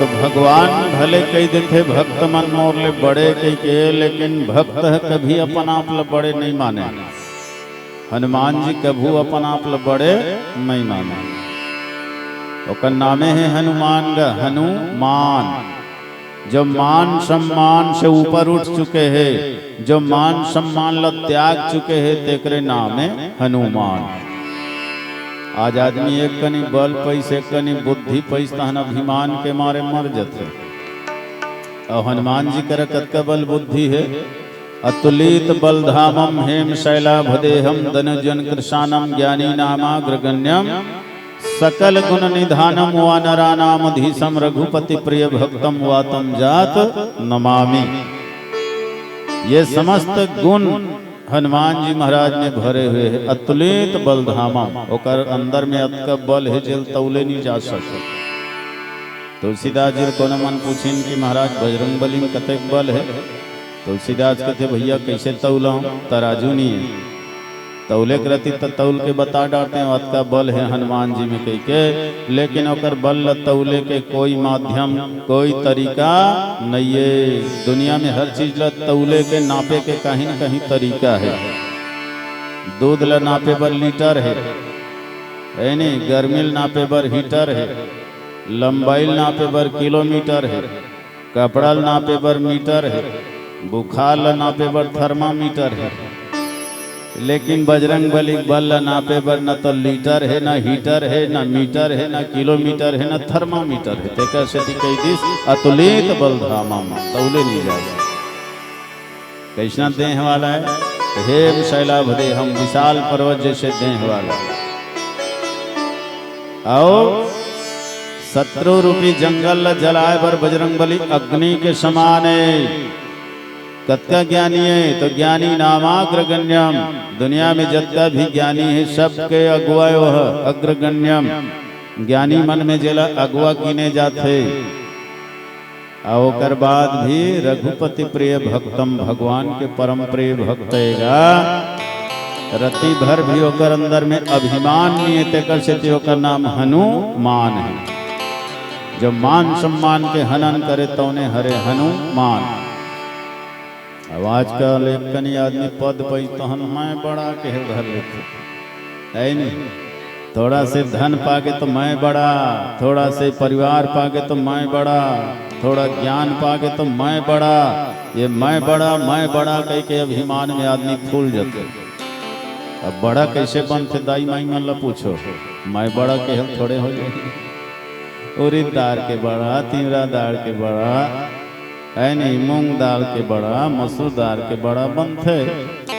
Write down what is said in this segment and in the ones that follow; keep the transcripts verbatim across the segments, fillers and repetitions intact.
भगवान भले कहि देथे, "भक्त मन मोर ले बड़े" कहिके, लेकिन भक्त ह कभी अपन आप ल बड़े नइ माने। हनुमान जी कभू अपन आप ल बड़े नइ माने। ओकर नामे हे हनुमान ग, हनुमान। जो मान सम्मान से ऊपर उठ चुके हे, जो मान सम्मान ल त्याग चुके हे, तेकरे नाम हे हनुमान। आज आदमी एक कनी बल पइस, एक कनी बुद्धि पइस, तहन अभिमान के मारे मर जथे। अउ हनुमान जी करा कतका बल बुद्धि हे। अतुलित बल धामम हेम शैलाभ देहम दनुजन कृशानम ज्ञानी नामाग्रगण्यम सकल गुण निधानम वानरानाम धीशम रघुपति प्रिय भक्तम वातम जात नमामि। ये समस्त गुण हनुमान जी महाराज में भरे हुए हे। अतुलित बल धामम, ओकर अंदर में अतका बल हे, जेल तौले नहीं जा सकत। तुलसीदास जी ल कोनो मन पूछिन कि महाराज, बजरंग बली में कतेक बल हे? तुलसीदास कथे, "भैया, कैसे तौलहूं? तराजू नहीं है।" तौले के रहती त तौल के बता डारते हैं, "अतका बल हे हनुमान जी में," कहिके। लेकिन ओकर बल ल तौले के कोई माध्यम, कोई तरीका नइये। दुनिया में हर चीज ल तौले के, नापे के कहीं न कहीं तरीका हे। दूध ल नापे बर लीटर हे, हे नी? गर्मी ल नापे बर हीटर हे, लंबाई ल नापे बर किलोमीटर हे, कपड़ा ल नापे बर मीटर हे, बुखार ल नापे बर थर्मामीटर हे। लेकिन बजरंग बली के बल ल नापे बर न तो लीटर हे, न हीटर हे, न मीटर हे, न किलोमीटर हे, न थर्मामीटर हे। तेकर सेती कहि दिस, "अतुलित बल धामा मा, तौले नहीं जा सकत।" कैसना देह वाला हे? हेम शैलाभ देहम, विशाल पर्वत जैसे देह वाला। अउ शत्रु रूपी जंगल ल जलाए बर बजरंग बली अग्नि के समान हे। कतका ज्ञानी हे? तो ज्ञानी नामाग्रगण्यम, दुनिया में जतका भी ज्ञानी हे, सबके अगुवा हे वह, अग्रगण्यम। ज्ञानी मन में जेला अगुवा गिने जाथे। अउ ओकर बाद भी रघुपति प्रिय भक्तम, भगवान के परम प्रिय भक्त हे गा। रति भर भी ओकर अंदर में अभिमान नहीं हे, तेकर सेती ओकर नाम हनुमान हे। जो मान सम्मान के हनन करे, तौने हरे हनुमान। अब आजकल एक कनी आदमी पद पइस तहन मैं बड़ा कहे धर लेथे, हे नहीं? थोड़ा से धन पागे तो मैं बड़ा, थोड़ा से परिवार पागे तो मैं बड़ा, थोड़ा ज्ञान पागे तो मैं बड़ा। ये मैं बड़ा, मैं बड़ा कहिके अभिमान में आदमी फूल जाथे। अब बड़ा कैसे बनथे, दाई माई मन ला पूछो, मैं बड़ा केहे ल थोड़े हो जाही। उरिद दार के बड़ा, तिंवरा दार के बड़ा, हे नहीं, मूंग दाल के बड़ा, मसूर दाल के बड़ा बनथे।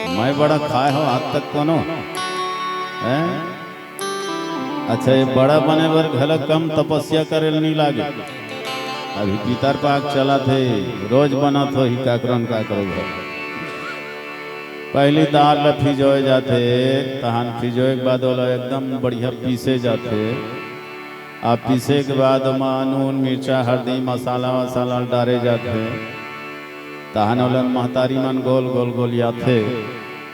मैं बड़ा खाए हो आज तक कोनो? हैं? अच्छा, ये बड़ा बने बर घला कम तपस्या करे ल नहीं लागे। अभी पितर पाक चलत हे, रोज बनत होही काकरो न काकरो घर। पहली दाल ल फिजोए जाथे, तहन फिजोए के बाद ओला एकदम बढ़िया पीसे जाथे। आ पीसे के बाद ओमा नून, मिर्चा, हरदी, मसाला वसाला डारे जाथे। तहन ओला महतारी मन गोल गोल गोलियाथे।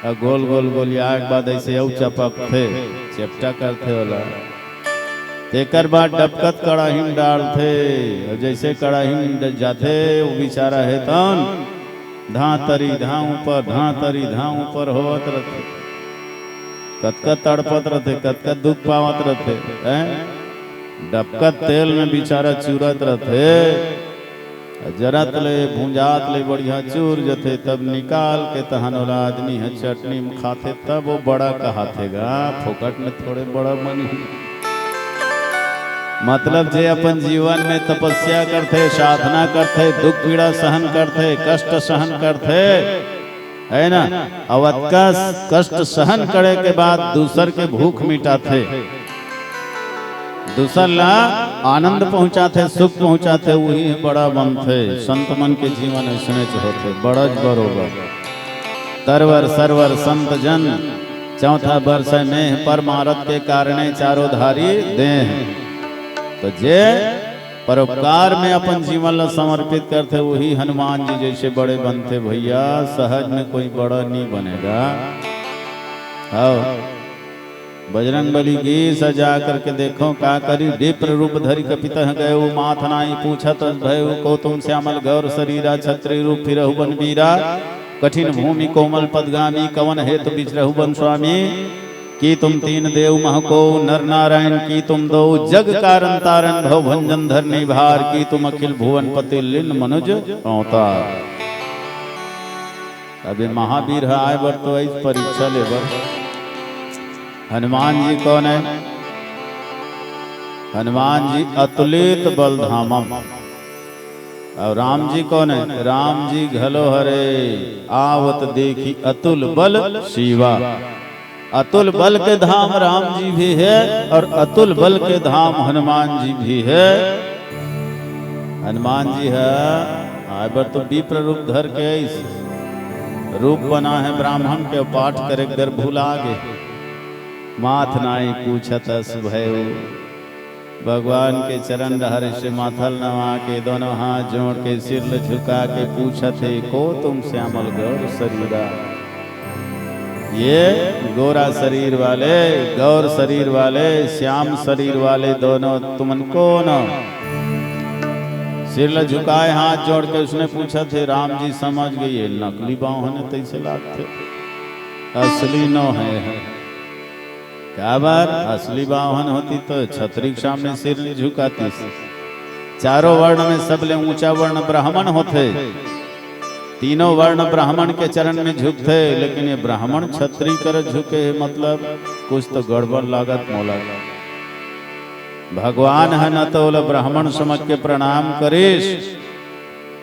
आ गोल गोल गोलियाए के बाद ऐसे अउ चपकथे, चेपटा करथे ओला। तेकर बाद डबकत कड़ाही में डालथे। अउ जैसे कड़ाही में ड-, जाथे, वो बेचारा हे तन धां तरी, धां ऊपर, धां तरी, धां ऊपर होवत रथे। कतका तड़पत रथे, कतका दुख पावत रथे, हैं? डबकत तेल में बेचारा चूरत रथे। जरत ले, भुंजात ले बढ़िया चूर जथे, तब निकाल के तहन ओला आदमी ह चटनी में खाथे, तब वो बड़ा कहाथे गा, फोकट में थोड़े बड़ा बनही। मतलब, जे अपन जीवन में तपस्या करथे, साधना करथे, दुख पीड़ा सहन करथे, कष्ट सहन करथे, हे ना? अउ अतका कष्ट सहन करे के बाद दूसर के भूख मिटाथे, दूसर ला आनंद पहुंचाथे, सुख पहुंचाथे, वही बड़ा बनथे। संत मन के जीवन अइसनेच होथे, बड़ज बरोबर। तरवर सरवर संत जन, चौथा बरस मेह परमारथ के कारणे चारों धारी देह। तो जे परोपकार में अपन जीवन ला समर्पित करथे, वही हनुमान जी जैसे बड़े बनथे भैया। सहज में कोई बड़ा नहीं बनेगा। हाँ, बजरंग बली गिस, जा करके देखव का करी। विप्र रूप धरि कपितहि गयउ, माथ नाहीं पूछत अस भयउ। को तुम श्यामल गौर सरीरा, छत्री रूप फिरहु बन बीरा। कठिन भूमि कोमल पदगामी, कवन हेतु बिचरहु बन स्वामी। की तुम तीन देव महको नर नारायण, की तुम दो जग कारण तारण, भव भंजन धरनी भार, की तुम अखिल भुवन पति लीन मनुज अवतार। अबे महावीर ह आय बर तो अइस परीक्षा ले बर। हनुमान जी कौन हे? हनुमान जी अतुलित बल धामम। अउ राम जी कौन हे? राम जी घलो हरे आवत देखी अतुल बल शिवा। अतुल बल के धाम राम जी भी हे अउ अतुल बल के धाम हनुमान जी भी हे। हनुमान जी ह आय बर तो विप्र रूप धर के अइस, रूप बना हे ब्राह्मण के, पाठ करे बर भुला गे। माथ नाहीं पूछत अस भयउ। भगवान के चरण डहर से माथा ल नवा के, दोनों हाथ जोड़ के, सिर ल झुका के पूछत हे, को तुम श्यामल गौर सरीरा? ये गोरा शरीर वाले, गौर शरीर वाले, श्याम शरीर वाले दोनों तुमन कौन हो? सिर ल झुकाए, हाथ जोड़ के उसने पूछत हे। राम जी समझ गे, ये नकली बांह हे, तइसे लागथे, असली नो हे। काबर? असली बांह होती तो छत्री के सामने सिर नइ झुकातिस। चारों वर्ण में सबले ऊंचा वर्ण ब्राह्मण होथे। तीनों वर्ण ब्राह्मण के चरण में झुकथे, लेकिन ये ब्राह्मण छत्री कर झुके हे, मतलब कुछ तो गड़बड़ लागत मोला। भगवान ह न तो ओला ब्राह्मण समझ के प्रणाम करिस,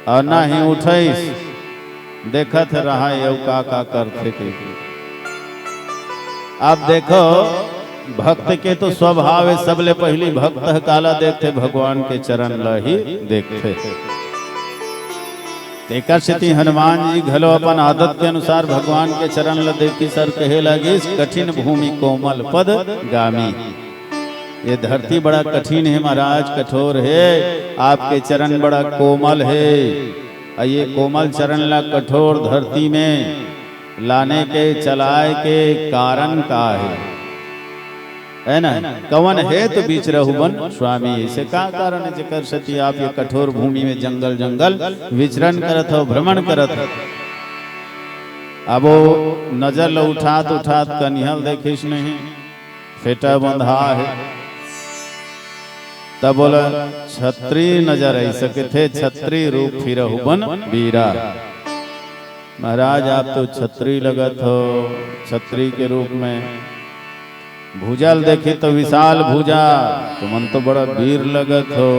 अउ ना ही उठइस, देखत रहा अउ का का करथे के। अब देखो, भक्त के तो स्वभाव हे, सबले पहिली भक्त ह काला देखथे, भगवान के चरण ल ही देखथे। तेकर सेती हनुमान जी घलो अपन आदत के अनुसार भगवान के चरण ल देखिस अउ कहे लागिस, कठिन भूमि कोमल पद गामी। ये धरती बड़ा कठिन हे महाराज, कठोर हे, आपके चरण बड़ा कोमल हे। अउ ये कोमल चरण ला कठोर धरती में लाने के, चलाए के कारण का हे? हे ना? कवन हेतु बिचरहु बन स्वामी, अइसे का कारण हे जेकर सेती आप ये कठोर भूमि में जंगल जंगल विचरण करत हो, भ्रमण करत हो? अब वो नजर ल उठात उठात कनिहा ल देखिस नहीं, फेटा बंधा हे। तब बोला, छत्री नजर अइस कथे, छत्री रूप फिरहु बन बीरा। महाराज, आप तो छत्री लगत हो, छत्री के रूप में। भुजा ल देखी तो विशाल भुजा, तुमन तो बड़ा वीर लगत हो।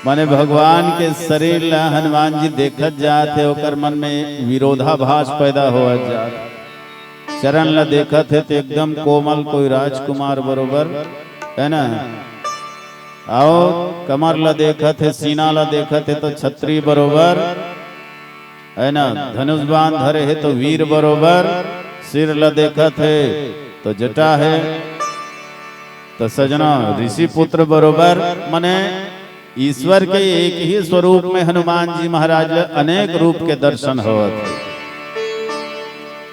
माने भगवान के शरीर ला हनुमान जी देखत जात हे, ओकर मन में विरोधाभास पैदा होवत जात। चरण ला देखत हे तो एकदम कोमल, कोई राजकुमार बरोबर, हे ना? अउ कमर ला देखत हे, सीना ला देखत हे तो छत्री बरोबर, हे ना? धनुष बाण धरे हे तो वीर बरोबर, सिर ला देखत हे तो जटा हे, तो सजना ऋषि पुत्र बरोबर। माने ईश्वर के एक ही स्वरूप में हनुमान जी महाराज ल अनेक रूप के दर्शन होवत हे।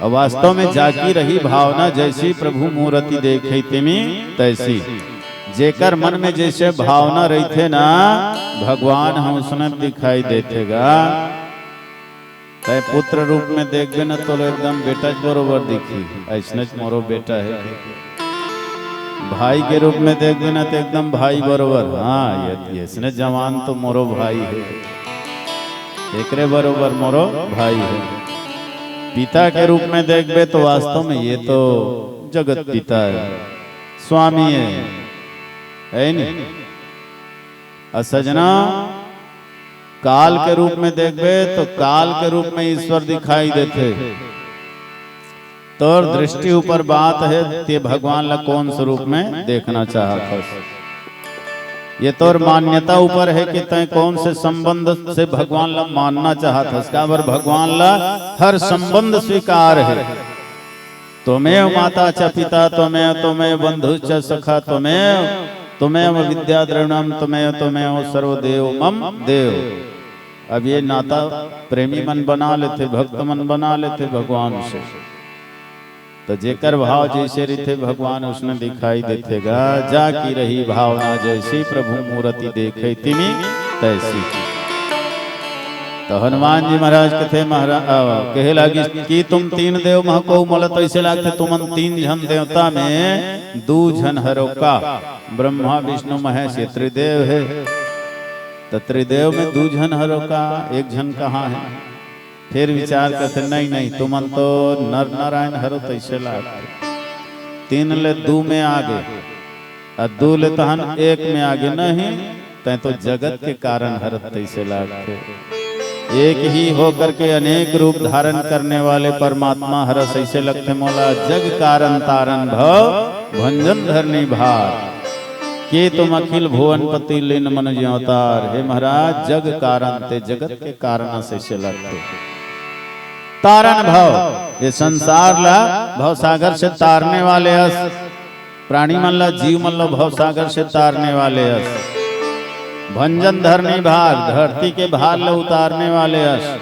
अउ वास्तव में जाकी रही भावना, जैसी प्रभु मूरति देखै तेमी तैसी। जेकर मन में जैसे भावना रहिथे ना, भगवान ह उसने दिखाई देथे गा। तैं पुत्र रूप में देखबे न, तोला एकदम बेटा के बरोबर दिखही, अइसनेच मोरो बेटा हे। भाई के रूप में देखबे न, तो एकदम भाई बरोबर, हाँ, ये, ये अइसने जवान तो मोरो भाई हे, एकरे बरोबर मोरो भाई हे। पिता के रूप में देखबे तो वास्तव में ये तो जगत पिता हे, स्वामी हे, हे नी? अउ सजना, काल के रूप में देखबे तो काल के रूप में ईश्वर दिखाई देथे। तोर दृष्टि ऊपर बात हे, तैं भगवान ला कौन से रूप में देखना चाहत हस। ये तोर मान्यता ऊपर हे कि तैं कौन से संबंध से भगवान ला मानना चाहत हस। काबर भगवान ला हर संबंध स्वीकार हे। त्वमेव माता च पिता त्वमेव, त्वमेव बंधु च सखा त्वमेव, त्वमेव विद्या द्रविणम त्वमेव, त्वमेव सर्वदेव मम देव। अब ये नाता प्रेमी मन बना लेथे, भक्त मन बना लेथे भगवान से। तो जेकर भाव जैसे रहिथे, भगवान उसने दिखाई देथे गा। जा की रही भावना जैसी, प्रभु मूरति देखे तिमी तैसी। तो हनुमान जी महाराज कथे, महाराज, अ, कहे लागिस कि तुम तीन देव महको, मोला तो ऐसे लागथे तुमन तीन झन देवता में दू झन हरो का, ब्रह्मा विष्णु महेश ये त्रिदेव हे। तो त्रिदेव में दू झन हरो का, एक झन कहाँ हे? फिर विचार करथे, नहीं, नहीं, तुमन तो नर नारायण हरो, तैसे लागथे। तीन ले दू में आगे, अउ दू ले तहन एक में आगे। नहीं, तैं तो जगत के कारण हरत, तैसे लागथे। एक ही होकर के अनेक रूप धारण करने वाले परमात्मा हरस, ऐसे लगथे मोला। जग कारण तारण भव, भंजन धरनी भार। के तुम अखिल भुवन पति, लीन मनुज अवतार। हे महाराज, जग कारण, तैं जगत के कारण अस, ऐसे लगथे। तारण भव, ये संसार ला भवसागर से तारने वाले अस, प्राणी मन ला, जीव मन ला भवसागर से तारने वाले अस, भंजन धरनी भार, धरती के भार ला उतारने वाले अस।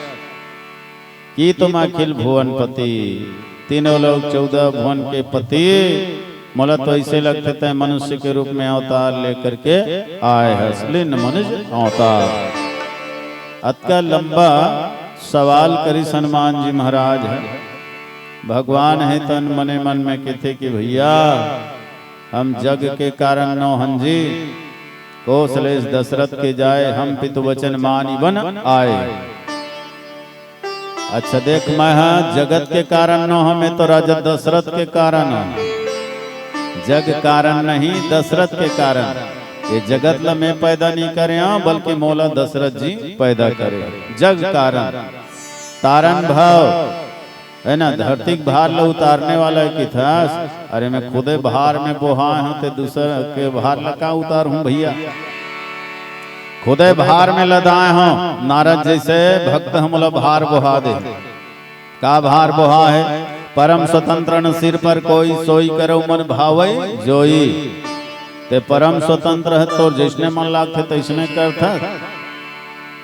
कि तुम अखिल भुवन पति, तीनों लोक चौदह भुवन के पति। मोला तो ऐसे लगथे तैं मनुष्य के रूप में अवतार लेकर के आए हस, लीन मनुज अवतार। अतका लंबा सवाल करिस हनुमान जी महाराज ह। भगवान हे तन मने मन में कथे कि भैया, हम जग के कारण नो हन जी, कोसलेस दशरथ के जाए, हम पितु वचन मानि बन आए। अच्छा देख, मैं हा जगत के कारण नो हंव, मैं तो राजा दशरथ के कारण हंव। जग कारण नहीं, दशरथ के कारण। ये जगत ला मैं पैदा नहीं करे हंव, बल्कि मोला दशरथ जी पैदा करे। जग कारण, तारण भव, है ना, धरती के भार ला उतारने वाला हे किथस। अरे, मैं खुदे भार में बोहाए हंव, ते दूसर के भार ला का उतारहूं भैया? खुदे भार में लदाए हंव। नारद जैसे भक्त हमला भार बोहा दे। का भार बोहा हे? परम स्वतंत्र न सिर पर कोई, सोई करो मन भावै जोई। ते परम स्वतंत्र हे, तोर जैसने मन लागथे तैसने करथस।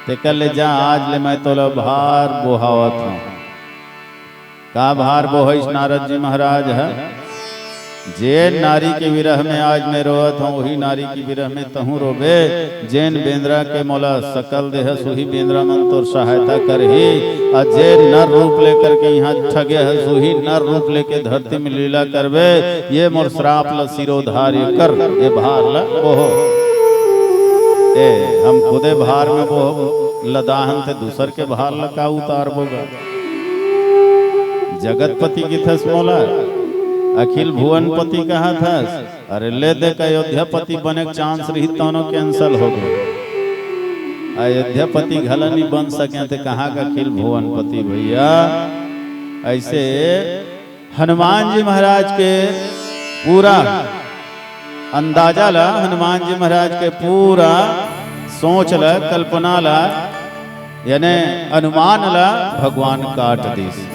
तेकर ले जा, आज ले मैं तोला भार बोहावत हंव। का भार बोहइस नारद जी महाराज ह? जेन नारी के विरह में आज मैं रोवत हंव, वही नारी के विरह में तहूं रोबे। जेन बेंदरा के मोला सकल देहस, वही बेंदरा मन तोर सहायता करही। अउ जेन नर रूप लेकर के इहां ठगे हस, वही नर रूप लेके धरती में लीला करबे। ये मोर श्राप ल सिरोधार्य कर, ये भार ल बोहो। ए, हम खुदे भार में बोहो, लदाहन ते दूसर के भार ल का उतारबो गा? जगतपति किथस मोला, अखिल भुवनपति कहत हस। अरे ले देख, अयोध्यापति बने के chance रही, तौनो cancel हो गे। अयोध्यापति घला नहीं बन सके, ते कहाँ का अखिल भुवनपति भैया? ऐसे हनुमान जी महाराज के पूरा अंदाजा ला, हनुमान जी महाराज के पूरा सोच ला, कल्पना ला, यानी अनुमान ला भगवान काट दिस।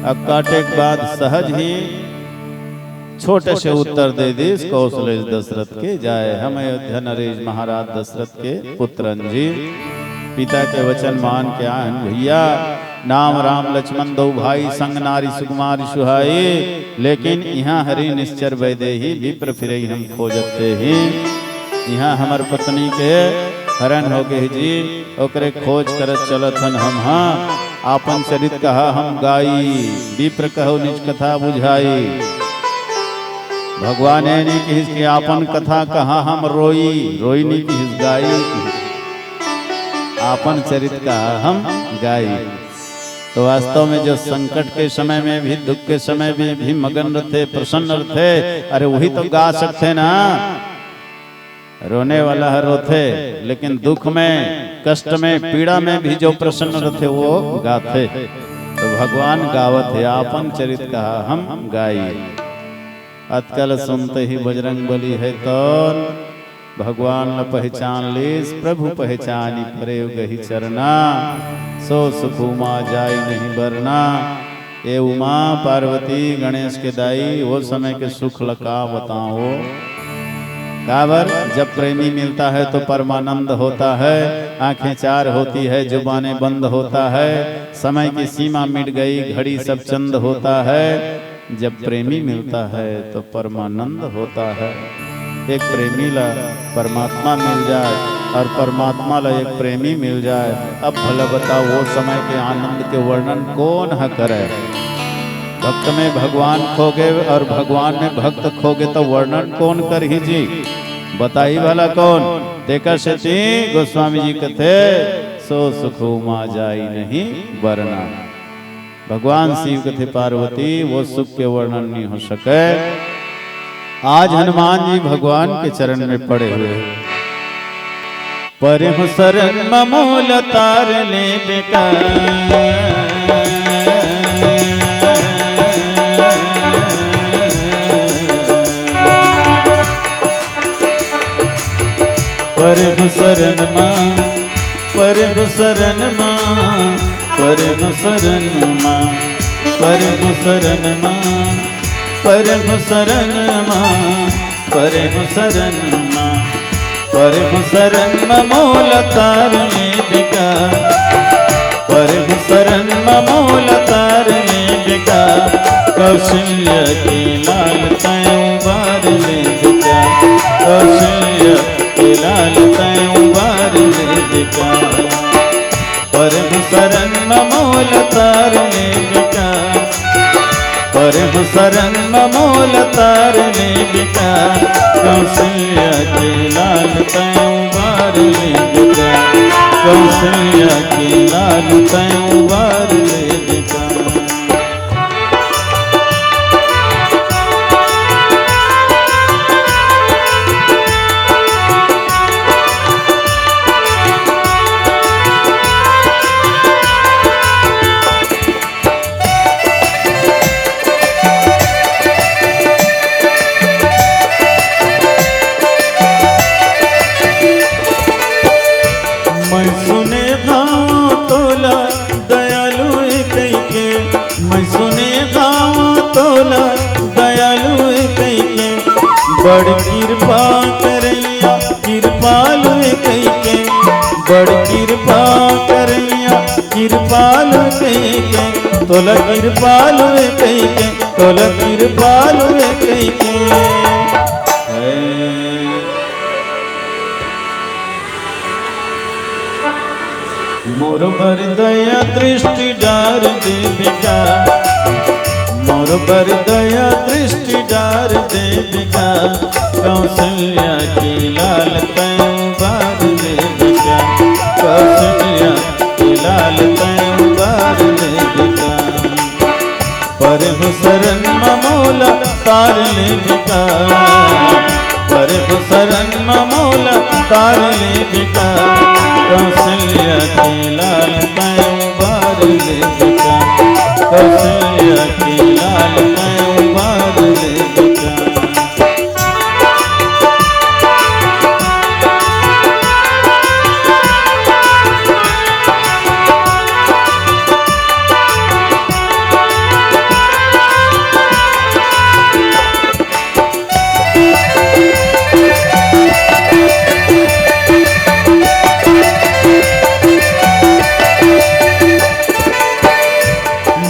अब काटे के बाद सहज ही छोटे से उत्तर दे दिस, कौशलेश दशरथ के जाए, हम अयोध्या नरेश महाराज दशरथ के पुत्रन जी। पिता के वचन मान के आए हन भैया। नाम राम लक्ष्मण दो भाई, संग नारी सुकुमारी सुहाई। लेकिन इहाँ हरि निश्चर वैदेही, विप्र फिरई हम खोजत तेही। इहाँ हमर पत्नी के हरण हो गे जी, ओकरे खोज करत चलत हन हम। हाँ, आपन चरित कहा हम गाई, विप्र कहो निज कथा बुझाई। भगवान ये नहीं किहिस कि आपन कथा कहा हम रोई, रोई नहीं किहिस, गाई किहिस। आपन चरित कहा हम गाई। तो वास्तव में जो संकट के समय में भी, दुख के समय में भी मगन रथे, प्रसन्न रथे, अरे वही तो गा सकथे ना। रोने वाला ह रोथे, लेकिन दुख में, कष्ट में, पीड़ा में भी जो प्रसन्न रथे वो गाथे। तो भगवान गावत हे, आपन चरित कहा हम गाई। अतका ल सुनते ही बजरंग बली हे तो भगवान ल पहचान लीस, प्रभु पहचानी परेव गहि चरना, सो सुख उमा जाई नहीं बरना। ए उमा पार्वती गणेश के दाई, वो समय के सुख ल का बताओ। काबर, जब प्रेमी मिलता है तो परमानंद होता है, आंखें चार होती है, जुबानें बंद होता है, समय की सीमा मिट गई, घड़ी सब चंद होता है। जब प्रेमी मिलता है तो परमानंद होता है। एक प्रेमी ला परमात्मा मिल जाए और परमात्मा ला एक प्रेमी मिल जाए, अब भला बताओ, वो समय के आनंद के वर्णन कौन ह करे? भक्त में भगवान खो गए और भगवान में भक्त खो गए, तो वर्णन कौन करही जी? बताई भला कौन? तेकर सेती गोस्वामी जी कथे, "सो सुख उमा जाई नहीं बरना।" भगवान शिव कथे, "पार्वती, वो सुख के वर्णन नहीं हो सके।" आज हनुमान जी भगवान के चरण में पड़े हुए हैं। "परहु सरन म मोल तार ले बिका।" परहु सरन म, परहु सरन म, परहु सरन म, परहु सरन म, परहु सरन म, परहु सरन म, परहु सरन म मोल तार ले बिका। परहु सरन म मोल तार ले बिका। कौशल्या के लाल तैं उबार ले बिका। कौशल्या के लाल तैं उबार ले बिका। परहु सरन म मोल तार ले बिका। परहु सरन म मोल तार ले बिका। कौशल्या के लाल तैं उबार ले बिका। कौशल्या के लाल तैं उबार ले बिका। मैं सुने हँव तोला दयालु हे कहिके, मैं सुने हँव तोला दयालु हे कहिके, बड़ किरपा करइया किरपालु हे कहिके, बड़ किरपा करइया किरपालु हे कहिके, तोला किरपालु हे कहिके, तोला किरपालु हे कहिके। मोर बर दया दृष्टि डार दे बिका, मोर बर दया दृष्टि डार दे बिका। कौशल्या के लाल तैं उबार ले बिका, कौशल्या के लाल तैं उबार ले बिका। परहु सरन म मोला तार ले बिका, परहु सरन म मोला तार ले बिका। कौशल्या के लाल तैं उबार ले बिका, कौशल्या के लाल तैं उबार ले बिका।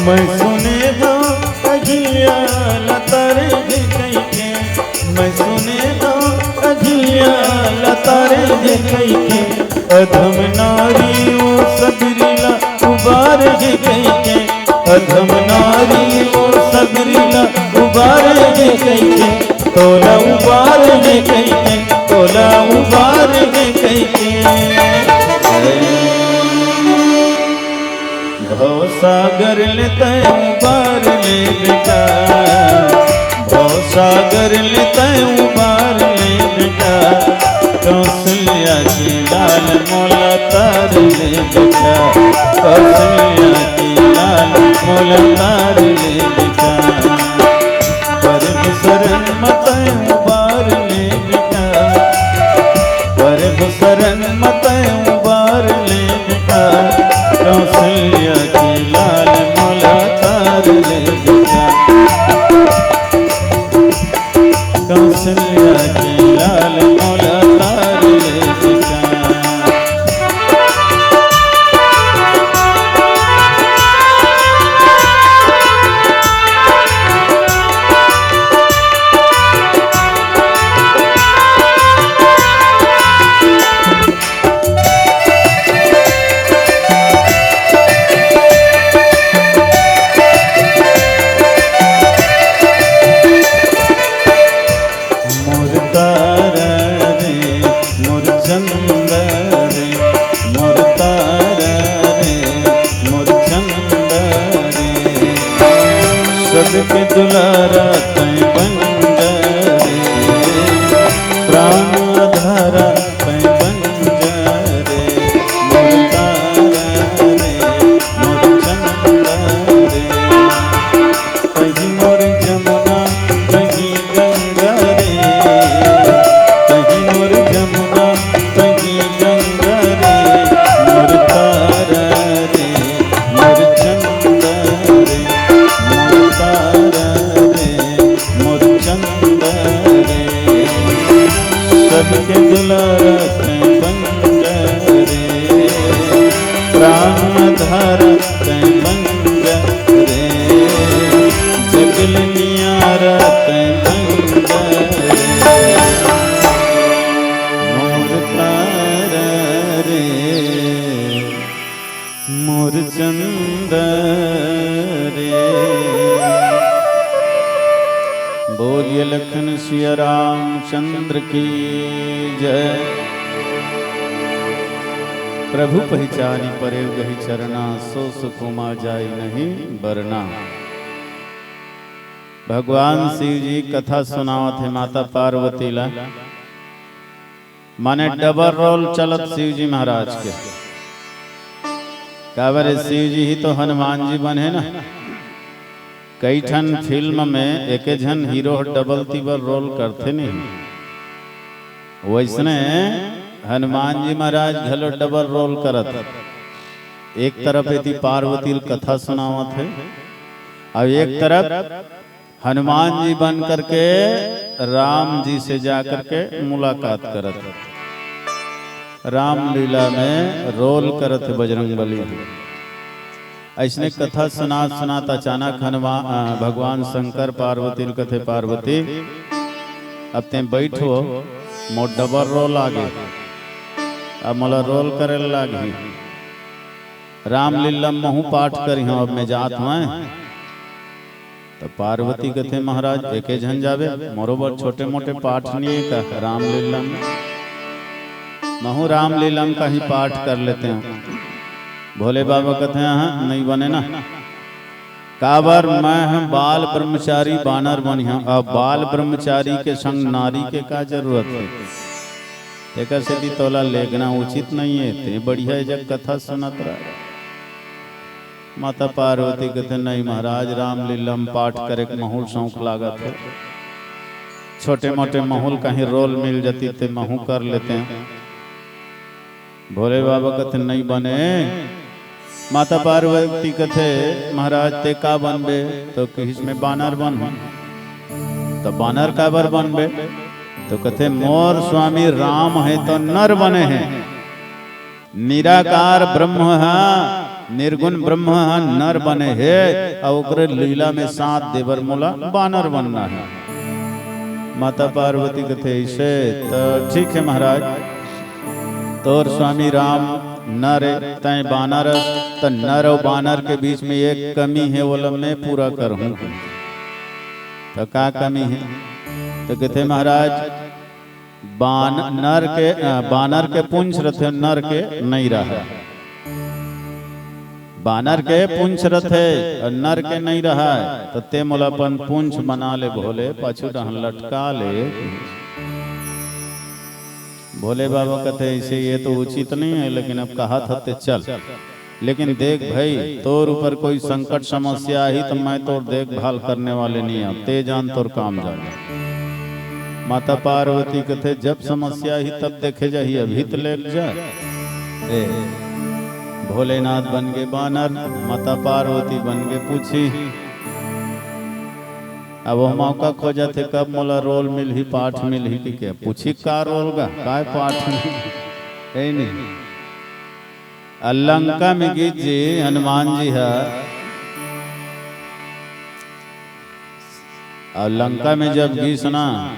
मैं सुने हँव अघिया लतारे हे कहिके, मैं सुने हँव अघिया लतारे हे कहिके, अधम नारी ओ सगरी ला उबार हे कहिके, अधम नारी ओ सगरी ला उबार हे कहिके, तोला उबार हे कहिके, तोला उबार हे कहिके। भवसागर ले तैं उबार ले बिका, भवसागर ले तैं उबार ले बिका। कौशल्या के लाल मोला तार ले बिका, कौशल्या के लाल मोला तार ले बिका। परहु सरन म तैं उबार ले बिका, परहु सरन म तैं उबार ले बिका। कौशल्या के लाल मोला तार ले बिका, कौशल्या तैं बन जा रे, प्राण आधार तैं बन जा रे, जग ल नियारा तैं बन जा रे। मोर तारा रे, मोर चंदा रे। बोलिए लखन सिया रामचंद्र की जय। प्रभु पहिचानी परे गहि चरना, सो सुख उमा जाई नहीं बरना। भगवान शिव जी कथा सुनावत हे माता पार्वती ला। माने डबल रोल चलत शिव जी महाराज के। काबर शिव जी ही तो हनुमान जी बने ना। कई ठन फिल्म में एके झन हीरो ह डबल तिबल रोल करथे नहीं। वैसने हनुमान जी महाराज घलो डबल रोल करत। एक तरफ एती पार्वती ल कथा सुनावत हे, अउ एक तरफ हनुमान जी बन करके राम जी से जा करके मुलाकात करत हे। रामलीला में रोल करत हे बजरंग बली। अइसने कथा सुनात सुनात अचानक हनुमान, अ, भगवान शंकर पार्वती ल कथे, "पार्वती, अब तें बइठ ओ, मोर डबल रोल आगे, अब मोला रोल करे ल लागही। रामलीला महूं पाठ करिहंव, अब मैं जात हंव।" त पार्वती कथे, "महाराज, एके झन जाबे, मोरो बर छोटे मोटे पाठ नइ हे का रामलीला में? महूं रामलीला में कहीं पाठ कर लेतेंव।" भोले बाबा कथे, "हाँ, नइ बने ना। काबर मैं ह बाल ब्रह्मचारी बानर बनिहा, अब बाल ब्रह्मचारी के संग नारी के का जरूरत हे? तेकर सेती तोला लेगना उचित नइ हे, तें बढ़िया ए जग कथा सुनत रह।" माता पार्वती कथे, "नहीं महाराज, रामलीला म पाठ करे के महूं ल शौक लागत हे। छोटे मोटे महूं ल कहीं रोल मिल जाती ते महूं कर लेतेंव।" भोले बाबा कथे, "नहीं बने।" माता पार्वती कथे, "महाराज, तें का बनबे?" त कहिस, "मैं बानर बनहूं।" "त बानर काबर बनबे?" त कथे, "मोर स्वामी राम हे त नर बने हे।" निराकार ब्रह्म ह, निर्गुण ब्रह्म ह नर बने हे, अउ ओकरे लीला में साथ देबर मोला बानर बनना हे। माता पार्वती कथे, "अइसे त ठीक हे महाराज, तोर स्वामी राम नर ए, तैं बानर अस, त नर अउ बानर के बीच में एक कमी हे, ओला मैं पूरा करहूं।" त का कमी हे? त कथे, "महाराज, बान-, नर के, अ, बानर के पूंछ रथे, नर के नइ रहय। बानर के पूंछ रथे अउ नर के नइ रहय, त तें मोला अपन पूंछ बना ले भोले, पाछू डहन लटका ले।" भोले बाबा कथे, "अइसे ए तो उचित नइ हे, लेकिन अब कहत हस ते चल।" लेकिन देख भई, तोर ऊपर कोई संकट समस्या आही त मैं तोर देखभाल करने वाले नइ आंव, तें जान तोर काम जान। माता पार्वती कथे, "जब समस्या आही तब देखे जाही, अभी त लेट जा।" ए, भोलेनाथ बन गे बानर, माता पार्वती बन गे पूछी। अब ओ मौका खोजत हे, कब मोला रोल मिलही, पाठ मिलही कि के? पूछी का रोल गा, काय पाठ मिलही? हे नहीं। अउ लंका में गिस जी, हनुमान जी ह, अउ लंका में जब गिस ना,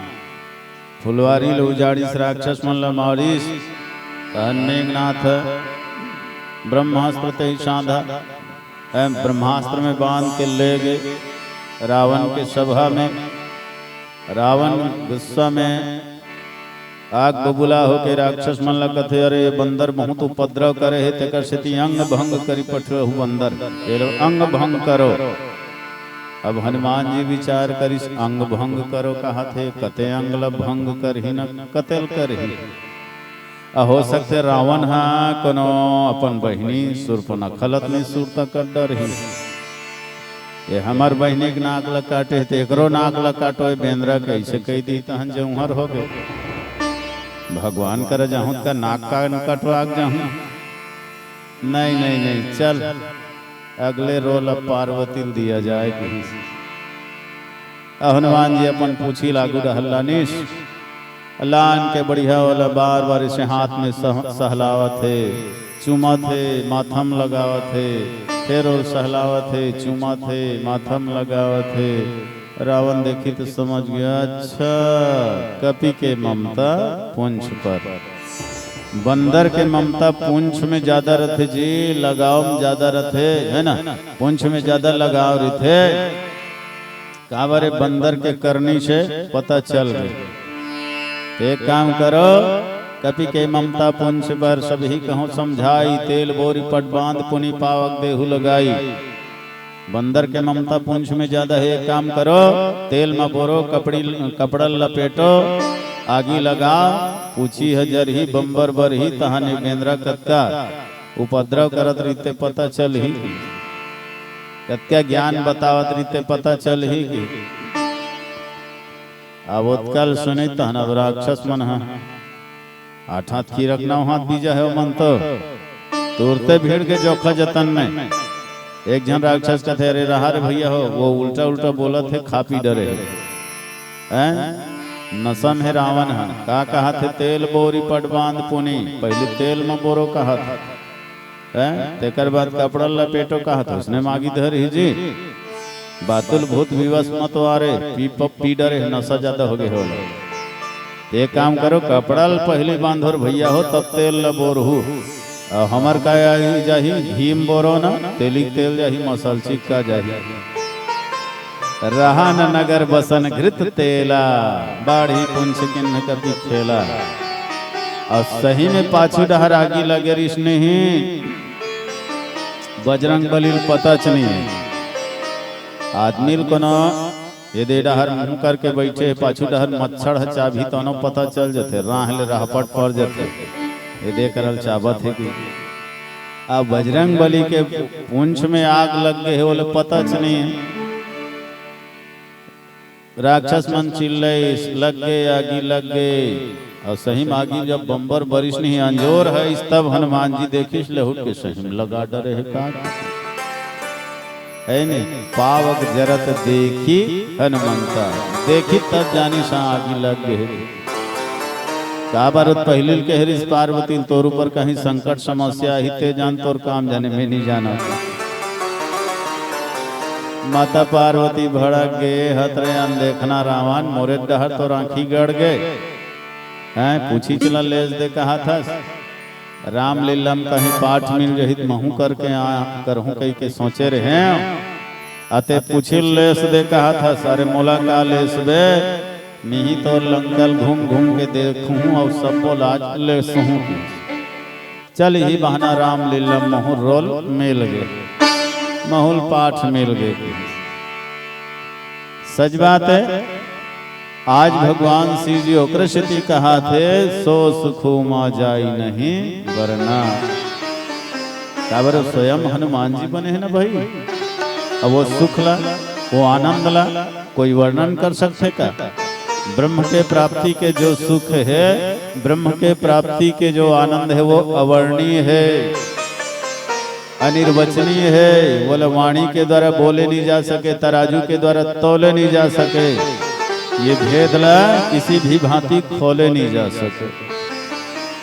फुलवारी ल उजाड़िस, राक्षस मन ल मारिस, तहन मेघनाथ ह ब्रह्मास्त्र तें साधा, अउ ब्रह्मास्त्र में बांध के ले गे रावण के सभा में। रावण गुस्सा में आग बबूला होके राक्षस मन ला कथे, "अरे, ये बंदर बहुत उपद्रव करे हे, तेकर सेती अंग भंग करी पठोहू बंदर, ये लो अंग भंग करो।" अब हनुमान जी विचार करिस, "अंग भंग करो कहत हे, कते अंग ला भंग करही न कते ल करही?" आ हो सकथे रावण ह कोनो अपन बहिनी सूर्पनखा ल अतनी सुरता कर डरही। ये हमर बहिनी के नाक ल काटे हे, त एकरो नाक ल काटो, ये बेंदरा कइसे कहि दी, तहन जौहर होगे। भगवान करा जाहूं त का नाक कान कटवा के जाहूं? नहीं, नहीं, नहीं, चल, अगले रोल अब पार्वती ल दिया जाए कहिस। हनुमान जी अपन पूछी ल आगू डहर लानिस। लान के बढ़िया ओला बार बार इसे हाथ में सह-, सहलावत हे, चूमत हे, माथम लगावत हे, फेर ओला सहलावत हे, चूमत हे, माथम लगावत हे। रावण देखी तो समझ गया, अच्छा, कपि के ममता पूंछ पर। बंदर के ममता पूंछ में ज्यादा रथे जी, लगाव में ज्यादा रथे, है ना? पूंछ में ज्यादा लगाव रथे। काबर ए बंदर के करनी से पता चल गे। तो एक काम करो, कपि के ममता पूंछ पर सबही कहूँ समझाई, तेल बोरी पट बांध पुनि पावक देहु लगाई। बंदर के ममता पूंछ में ज्यादा हे, एक काम करो, तेल म बोरो, कपड़ी, कपड़ा ल लपेटो, आगी लगाओ, पूछी ह जरही, बंबर बरही, तहाने बेंदरा कतका उपद्रव करत रहिते पता चलही, कतका ज्ञान बतावत रहिते पता चलही कि अब ओतका ल सुनी तहन अब राक्षस मन ह आठ हाथ कीरा के नौ हाथ बीजा हे, ओमन तो तुरते भीड़ के जोखा जतन में। एक झन राक्षस कथे, "अरे रहा रे भैया हो, वो उल्टा उल्टा बोलत हे, खा पी डरे हे।" हैं? नशा में रावण ह का कहत हे, "तेल बोरी पट बांध पुनी", पहले तेल म बोरो कहत हे। हैं? तेकर बाद कपड़ा ल लपेटो कहत हे, उसने मागी धरही जी। बातुल भूत विवश मत वारे, पी प-, पी डरे हे, नशा ज्यादा हो गे हे ओला। ते काम करो, कपड़ा ल पहली बांधो रे भैया हो, तब तेल ल बोरहू। अउ हमर का आही जाही, घी म बोरो ना, तेली के तेल जाही, मसलची के का जाही। रहा न नगर बसन घृत तेला, बाढ़ी पुंछ किन्ह कपि खेला। अउ सही में पाछू डहर आगी लगे रिस नहीं, बजरंग बली ल पता च नहीं। आदमी ल कोनो ये दे डहर मुंह करके बइठे, पाछू डहर मच्छर ह चाबही तौनो पता चल जथे, राह ले राहपट पर जथे, ये दे करल चाबत हे कि। अब बजरंग बली के पूंछ में आग लग गे हे, ओले पता च नहीं हे। राक्षस मन चिल्लइस, "लग गे, आगी लग गे।" अउ सही म आगी जब बंबर बरिस नहीं, अंजोर हइस, तब हनुमान जी देखिस, ले उठ के सही म लगा डरे हे का। हे नहीं, पावक जरत देखी हनुमंता, देखी तब जानिस आगी लग गे हे। काबर त पहिली ल कहे रिस पार्वती ल, "तोर ऊपर कहीं संकट समस्या आही ते जान, तोर काम जाने में नहीं जाना।" माता पार्वती भड़क गे, "हत रे अनदेखना रावण, मोरे डहर तोर आँखी गड़ गे। हैं, पूछी चला लेस दे कहाथस। रामलीला म कहीं पाठ मिल जही त महूँ करके आ, करहूँ कहिके सोचे रहेंव। अते पूछी लेस दे कहाथस, अरे मोला का लेस बे? मिही तोर लंका ल घूम घूम के देखहूँ अउ सब्बो ल आज लेसहूँ।" चल इही बहाना रामलीला महूँ ल रोल मिल गे, महूँ ल पाठ मिल गे। सच बात हे, आज भगवान शिव जी ओकरे सेती कहाथे, "सो सुख उमा जाई नहीं बरना।" काबर स्वयं हनुमान जी बने हे ना भाई। अब वो सुख ला, वो आनंद ला कोई वर्णन कर सकथे का? ब्रह्म के प्राप्ति के जो सुख हे, ब्रह्म के प्राप्ति के जो आनंद हे, वो अवर्णीय हे, अनिर्वचनीय हे। बोले वाणी के द्वारा बोले नहीं जा सके, तराजू के द्वारा तोले नहीं जा सके, ये भेद ला किसी भी भांति खोले नहीं जा सके।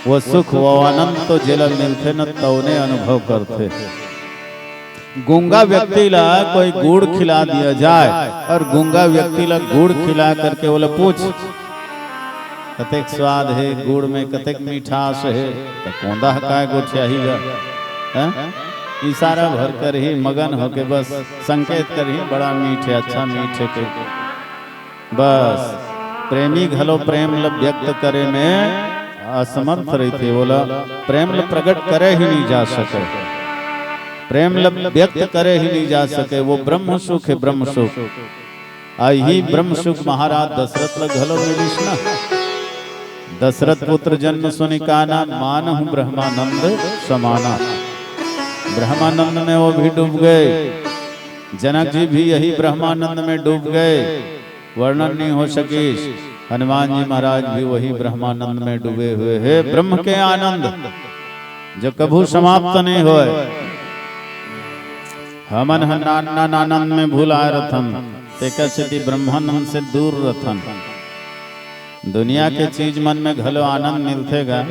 वो सुख, वो आनंद तो जेला मिलथे न, तौने अनुभव करथे। गूंगा व्यक्ति ला कोई गुड़ खिला दिया जाए और गूंगा व्यक्ति ला गुड़ खिला करके ओला पूछ, "कतेक स्वाद हे गुड़ में, कतेक मिठास हे?" त कोंदा ह काय गोठियाही गा, हैं? इशारा भर करही, मगन होके बस संकेत करही, "बड़ा मीठ हे, अच्छा मीठ हे," के बस, प्रेमी घलो प्रेम ल व्यक्त करे में असमर्थ रहिथे, ओला प्रेम ल प्रकट करे ही नहीं जा सके, प्रेम ल व्यक्त करे ही नहीं जा सके। वो ब्रह्म सुख हे, ब्रह्म सुख। अही ब्रह्म सुख महाराज दशरथ ल घलो मिलिस ना। दशरथ पुत्र जन्म सुनि काना, मानहु ब्रह्मानंद समाना। ब्रह्मानंद में वो भी डूब गए, जनक जी भी यही ब्रह्मानंद में डूब गए। वर्णन नहीं हो सकिस। हनुमान जी महाराज भी वही ब्रह्मानंद में डूबे हुए हे। ब्रह्म के आनंद जो कभू समाप्त नहीं होय। हमन ह नान नान आनंद में भुलाए रथन, तेकर सेती ब्रह्मानंद से दूर रथन। दुनिया के चीज मन में घलो आनंद मिलथे गा,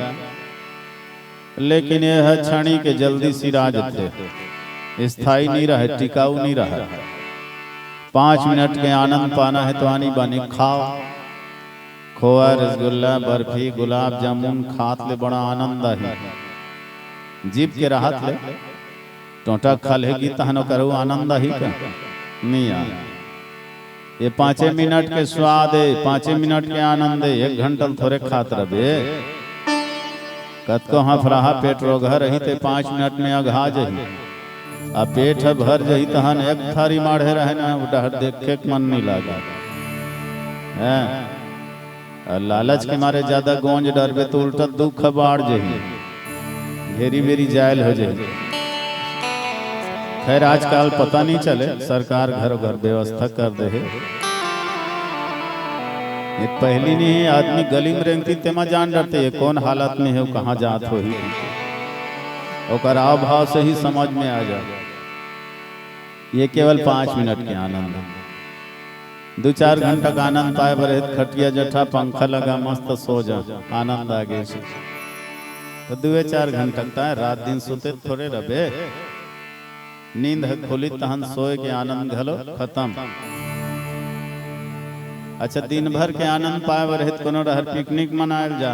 लेकिन ये ह क्षणिक, जल्दी सिरा जथे, स्थायी नहीं रहे, टिकाऊ नहीं रहे। पाँच मिनट के आनंद पाना है तो आनी बानी खाओ, खोआ, रसगुल्ला, बर्फी, गुलाब जामुन खात ले बड़ा आनंद आही। जीभ के राहत ले टोंटा खा लेगी तहन ओकर आनंद आही का? नहीं आ। ये पाँचे मिनट के स्वाद है, पाँचे मिनट के आनंद है, एक घंटा ल थोरे खात रबे। कतको हफराहा पेट रोगहा रही ते पाँच मिनट में अघा जही। आ पेट ह भर जही तहन एक थारी माढ़े रहे ना, उ डहर देखे के मन नहीं लागे। हैं? अउ लालच के मारे ज्यादा गोंज डरबे तो उल्टा दुख बाढ़ जही, घेरी बेरी जायल हो जही। खैर, आजकल पता नहीं चले, सरकार घर घर व्यवस्था कर दे हे। ये पहली नहीं, आदमी गली में रेंगती तेमा जान डरते, ये कौन हालत में है, कहाँ जात होही, ओकर हाव भाव से ही समझ में आ जाए। ये केवल पाँच मिनट के आनंद है। दू चार घंटा का आनंद पाए बर हे, खटिया जठा पंखा लगा, मस्त सो जा, आनंद आ गे। तो दुए चार घंटा का रात दिन सुते थोरे रबे, नींद ह खुली तहन सोए के आनंद घलो खत्म। अच्छा, दिन भर के आनंद पाए बर हे, कोनो डहर पिकनिक मनायल जा,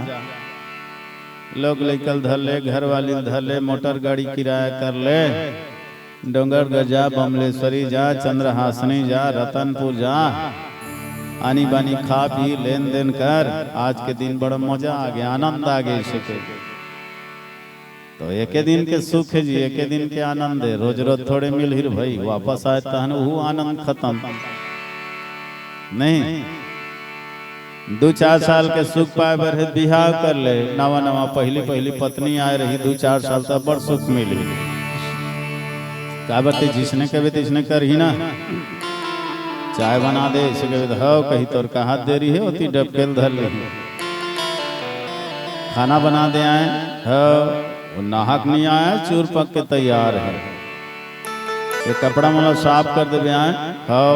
लोग लइका ल धर ले, घरवाली ल धर ले, मोटर गाड़ी किराया कर ले, डोंगरगढ़ जा, बमलेश्वरी जा, चंद्रहासनी जा, रतनपुर जा, आनी बानी खा पी, लेन देन कर। आज के दिन बड़ा मजा आ गे, आनंद आ गे। इसे के तो एके दिन के सुख है जी, एके दिन के आनंद है। रोज रोज थोड़े मिलही रे भाई, वापस आए तहन उहू आनंद खत्म। नहीं, दू चार साल के सुख पाए बर हे, बिहाव कर ले। नवा नवा पहली पहली पत्नी आए रही, दू चार साल तक बड़ सुख मिली। काबर ते जिसने कबे तिसने करही ना, चाय बना दे, इसे कबे तो हव कही, तोर का हाथ दे रही है, ओती डबकेल धर ली। खाना बना दे आए, हव, वो नाहक नहीं आया, चूर पक के तैयार है। ये कपड़ा मन ला साफ कर देबे आए, हव।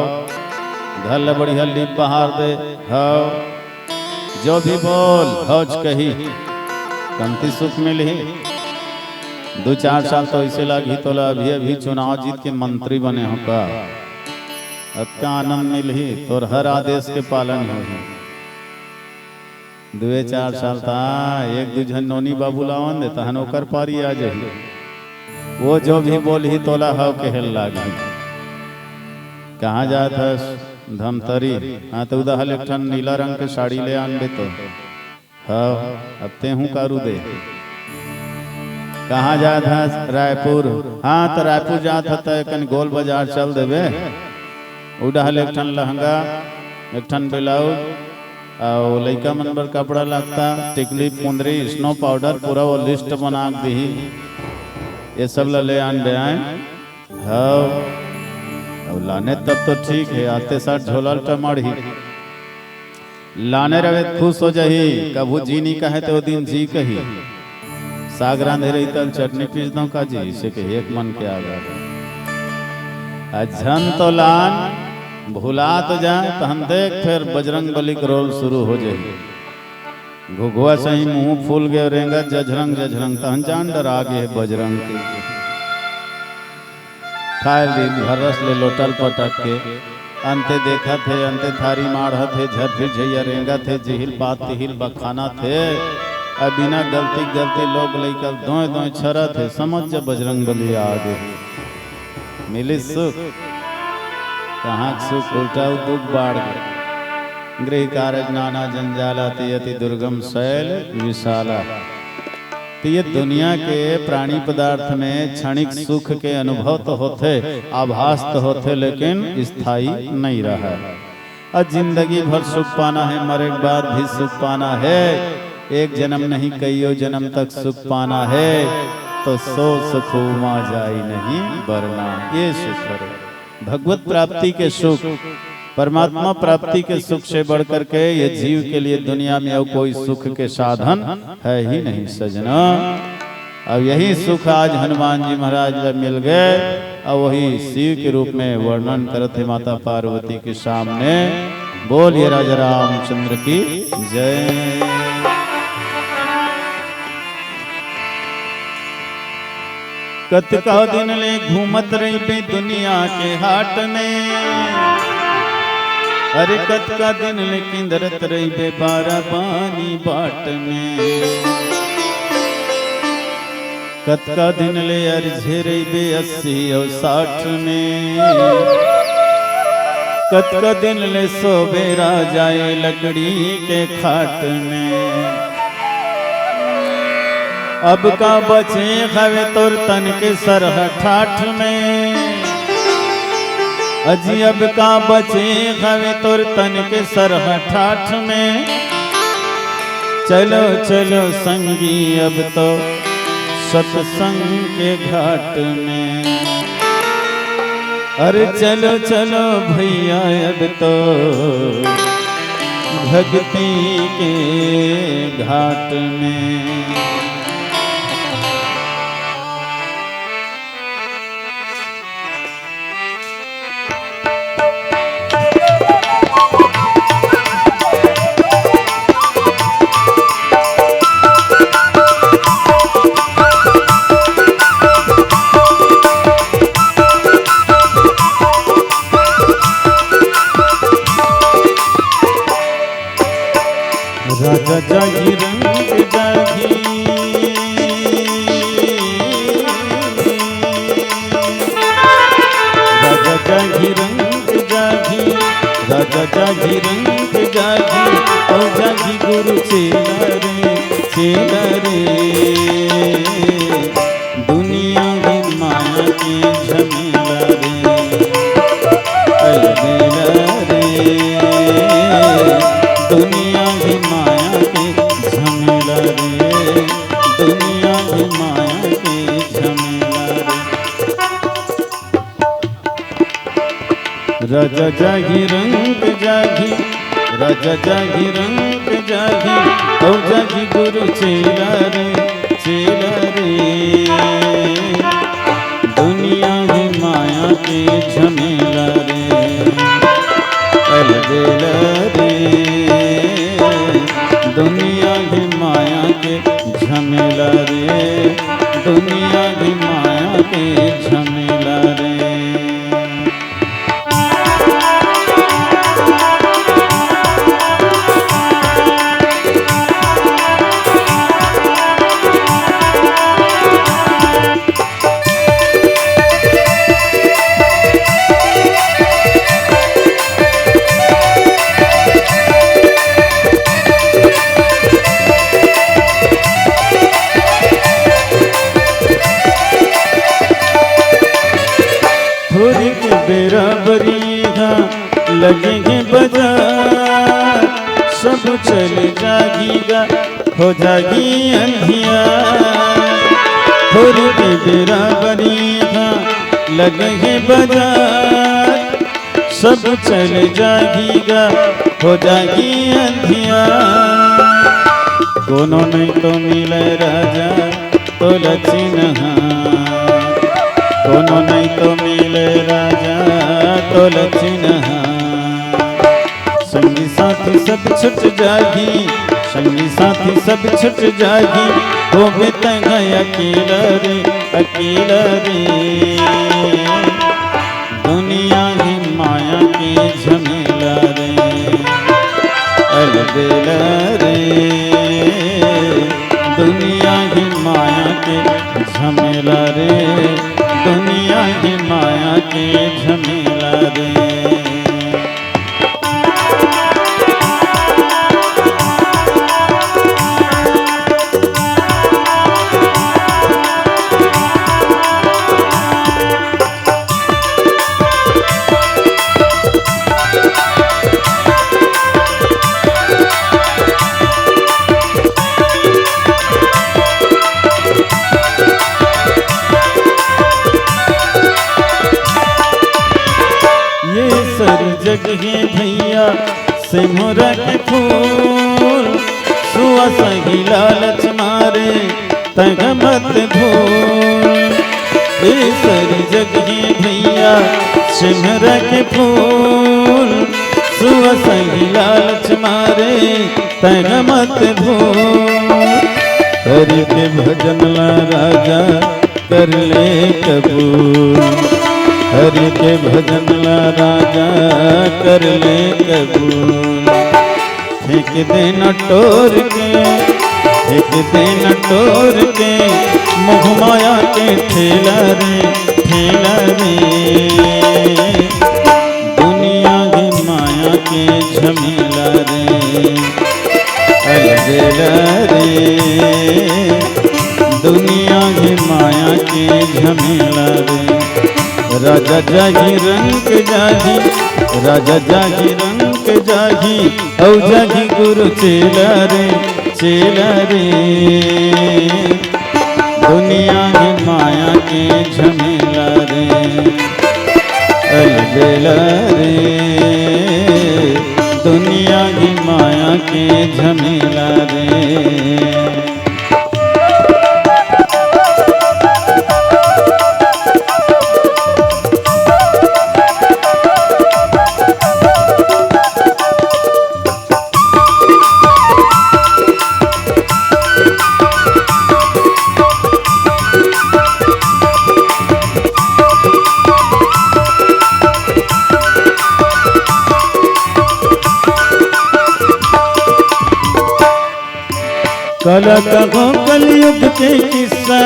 घर ला बढ़िया लीप बहार दे, हव। जो भी बोल, हौच कही, कमती सुख मिलही। दू चार साल तो ऐसे लागही तोला अभी अभी चुनाव जीत के मंत्री बने हो का। अतका आनंद मिलही, तोर हर आदेश के पालन होही। दुए चार साल ता एक दू झन नोनी बाबू लावन दे, तहन ओकर पारी आ जाही। वो जो भी बोलही तोला हव कहे ल लागही। कहाँ जात हस? धमतरी। हाँ, तो उदा हल एक ठन नीला रंग के साड़ी ले आनबे तो। हव, अब तेहू कारू दे। कहाँ जात हस? रायपुर। हाँ, तो रायपुर जात ह त कन गोल बाजार चल देबे। उदा हल एक ठन लहंगा, एक ठन ब्लाउज, अउ लइका मन बर कपड़ा लत्ता, टिकली, पुंदरी, स्नो पाउडर, पूरा वो लिस्ट बना के दिही। ये सब ला ले आन बे आए। हव, अब लाने तब तो ठीक है, आते साथ झोला ल टमाड़ही। लाने रहे त खुश हो जाही, कभू जी नहीं कहे तो वो दिन जी कही। साग रांधे रही तब चटनी पीस दो का जी, इसे के एक मन के आगा। आ झन तो लान, भुला तो जा, तहन देख फिर बजरंग बली के रोल शुरू हो जाही। घुघुआ सही मुंह फूल गए, रेंगत जझरंग जझरंग, तहन जान डरा गे हे बजरंग के। खाए दिन भर रस ले लोटल पटक के, अंते देखत हे, अंते थारी माढ़त हे, झरफिर झैया रेंगत हे, जिहिल पात तिहिल बखानत हे। अब बिना गलती गलती लोग लइका दोय दोय छरत हे, समझ जा बजरंग बली आ गे। मिली सुख, कहाँ के सुख, उल्टा उ दुख बाढ़ गे। गृह कारज नाना जंजाला, ते अति दुर्गम शैल विशाला। तो ये दुनिया के प्राणी पदार्थ में क्षणिक सुख के अनुभव तो होथे, आभास तो होथे, लेकिन स्थायी नहीं रहा। और जिंदगी भर सुख पाना है, मरे के बाद भी सुख पाना है, एक जन्म नहीं कईयो जन्म तक सुख पाना है, तो सो सुख उमा जाई नहीं बरना। ये सुख है। भगवत प्राप्ति के सुख, परमात्मा प्राप्ति के सुख से बढ़ करके ये जीव के लिए दुनिया में और कोई सुख के साधन है ही नहीं सजना। अब यही सुख आज हनुमान जी महाराज ला मिल गए, और वही शिव के रूप में वर्णन करत हे माता पार्वती के सामने। बोलिए राजा रामचंद्र की जय। कतका दिन ले घूमत रहिबे दुनिया के हाट में, अरे कतका दिन ले किंदरत रहिबे बारा पानी बाट में। कतका दिन ले अरझे रहिबे अस्सी अउ साठ में, कतका दिन ले सोबे राजा ए लकड़ी के खाट में। अब का बचे हवे तोर तन के सरहा ठाठ में, अजी अब का बचे हवे तोर तन के सरहा ठाठ में। चलो चलो संगी अब तो सत्संग के घाट में। अरे चलो चलो भैया अब तो भक्ति के घाट में। राजा जागी रंग जागी, राजा जागी रंग जागी, राजा जागी रंग जागी, ओ जागी गुरु चेला रे, चेला रे। दुनिया के माया के झमेला रे, अलबेला रे। दुनिया के माया के झमेला रे, दुनिया के माया के झमेला रे। राजा जागी रंग जागी, राजा जागी रंग जागी, ओ जागी गुरु चेला रे, चेला रे। दुनिया ही माया के झमेला रे, अलबेला रे। दुनिया ही माया के झमेला रे, दुनिया ही माया के झमेला रे। थोरिक बेरा बरी हा लगे हे बजार, सब चल जाही गा, हो जाही अंधियार। थोरिक बेरा बरी हा लगे हे बजार, सब चल जाही गा, हो जाही अंधियार। कोनो नहीं तो मिले राजा तोला चिन्हा, कोनो नहीं तो मिले राजा तोला चिन्हा। संगी साथी सब छुट जाही, संगी साथी सब छुट जाही, होबे तैं अकेला रे, अकेला रे। दुनिया ही माया के झमेला रे, अलबेला रे। दुनिया ही माया के झमेला रे, दुनिया ही माया के झमेला रे। ये सरी जग हे भैया सिमरा के फूल, सुवास ही लालच मारे तैं मत भूल। ए सरी जग हे भैया सिमरा के फूल, तू संगी लालच मारे तैं मत भूल। हरि के भजन ला राजा कर ले कबूल। हरि के भजन ला राजा कर ले कबूल। फेंक देना टोर के, फेंक देना टोर के, मोह माया के ठेला रे, ठेला रे। दुनिया के माया के झमेला रे, अलबेला रे। दुनिया के माया के झमेला रे। राजा जागी रंग जागी, राजा जागी रंग जागी, औ जागी गुरु चेला रे, चेला रे। दुनिया के माया के झमेला रे, अलबेला रे। दुनिया के माया के झमेला रे। कला कहो कलयुग के किस्सा,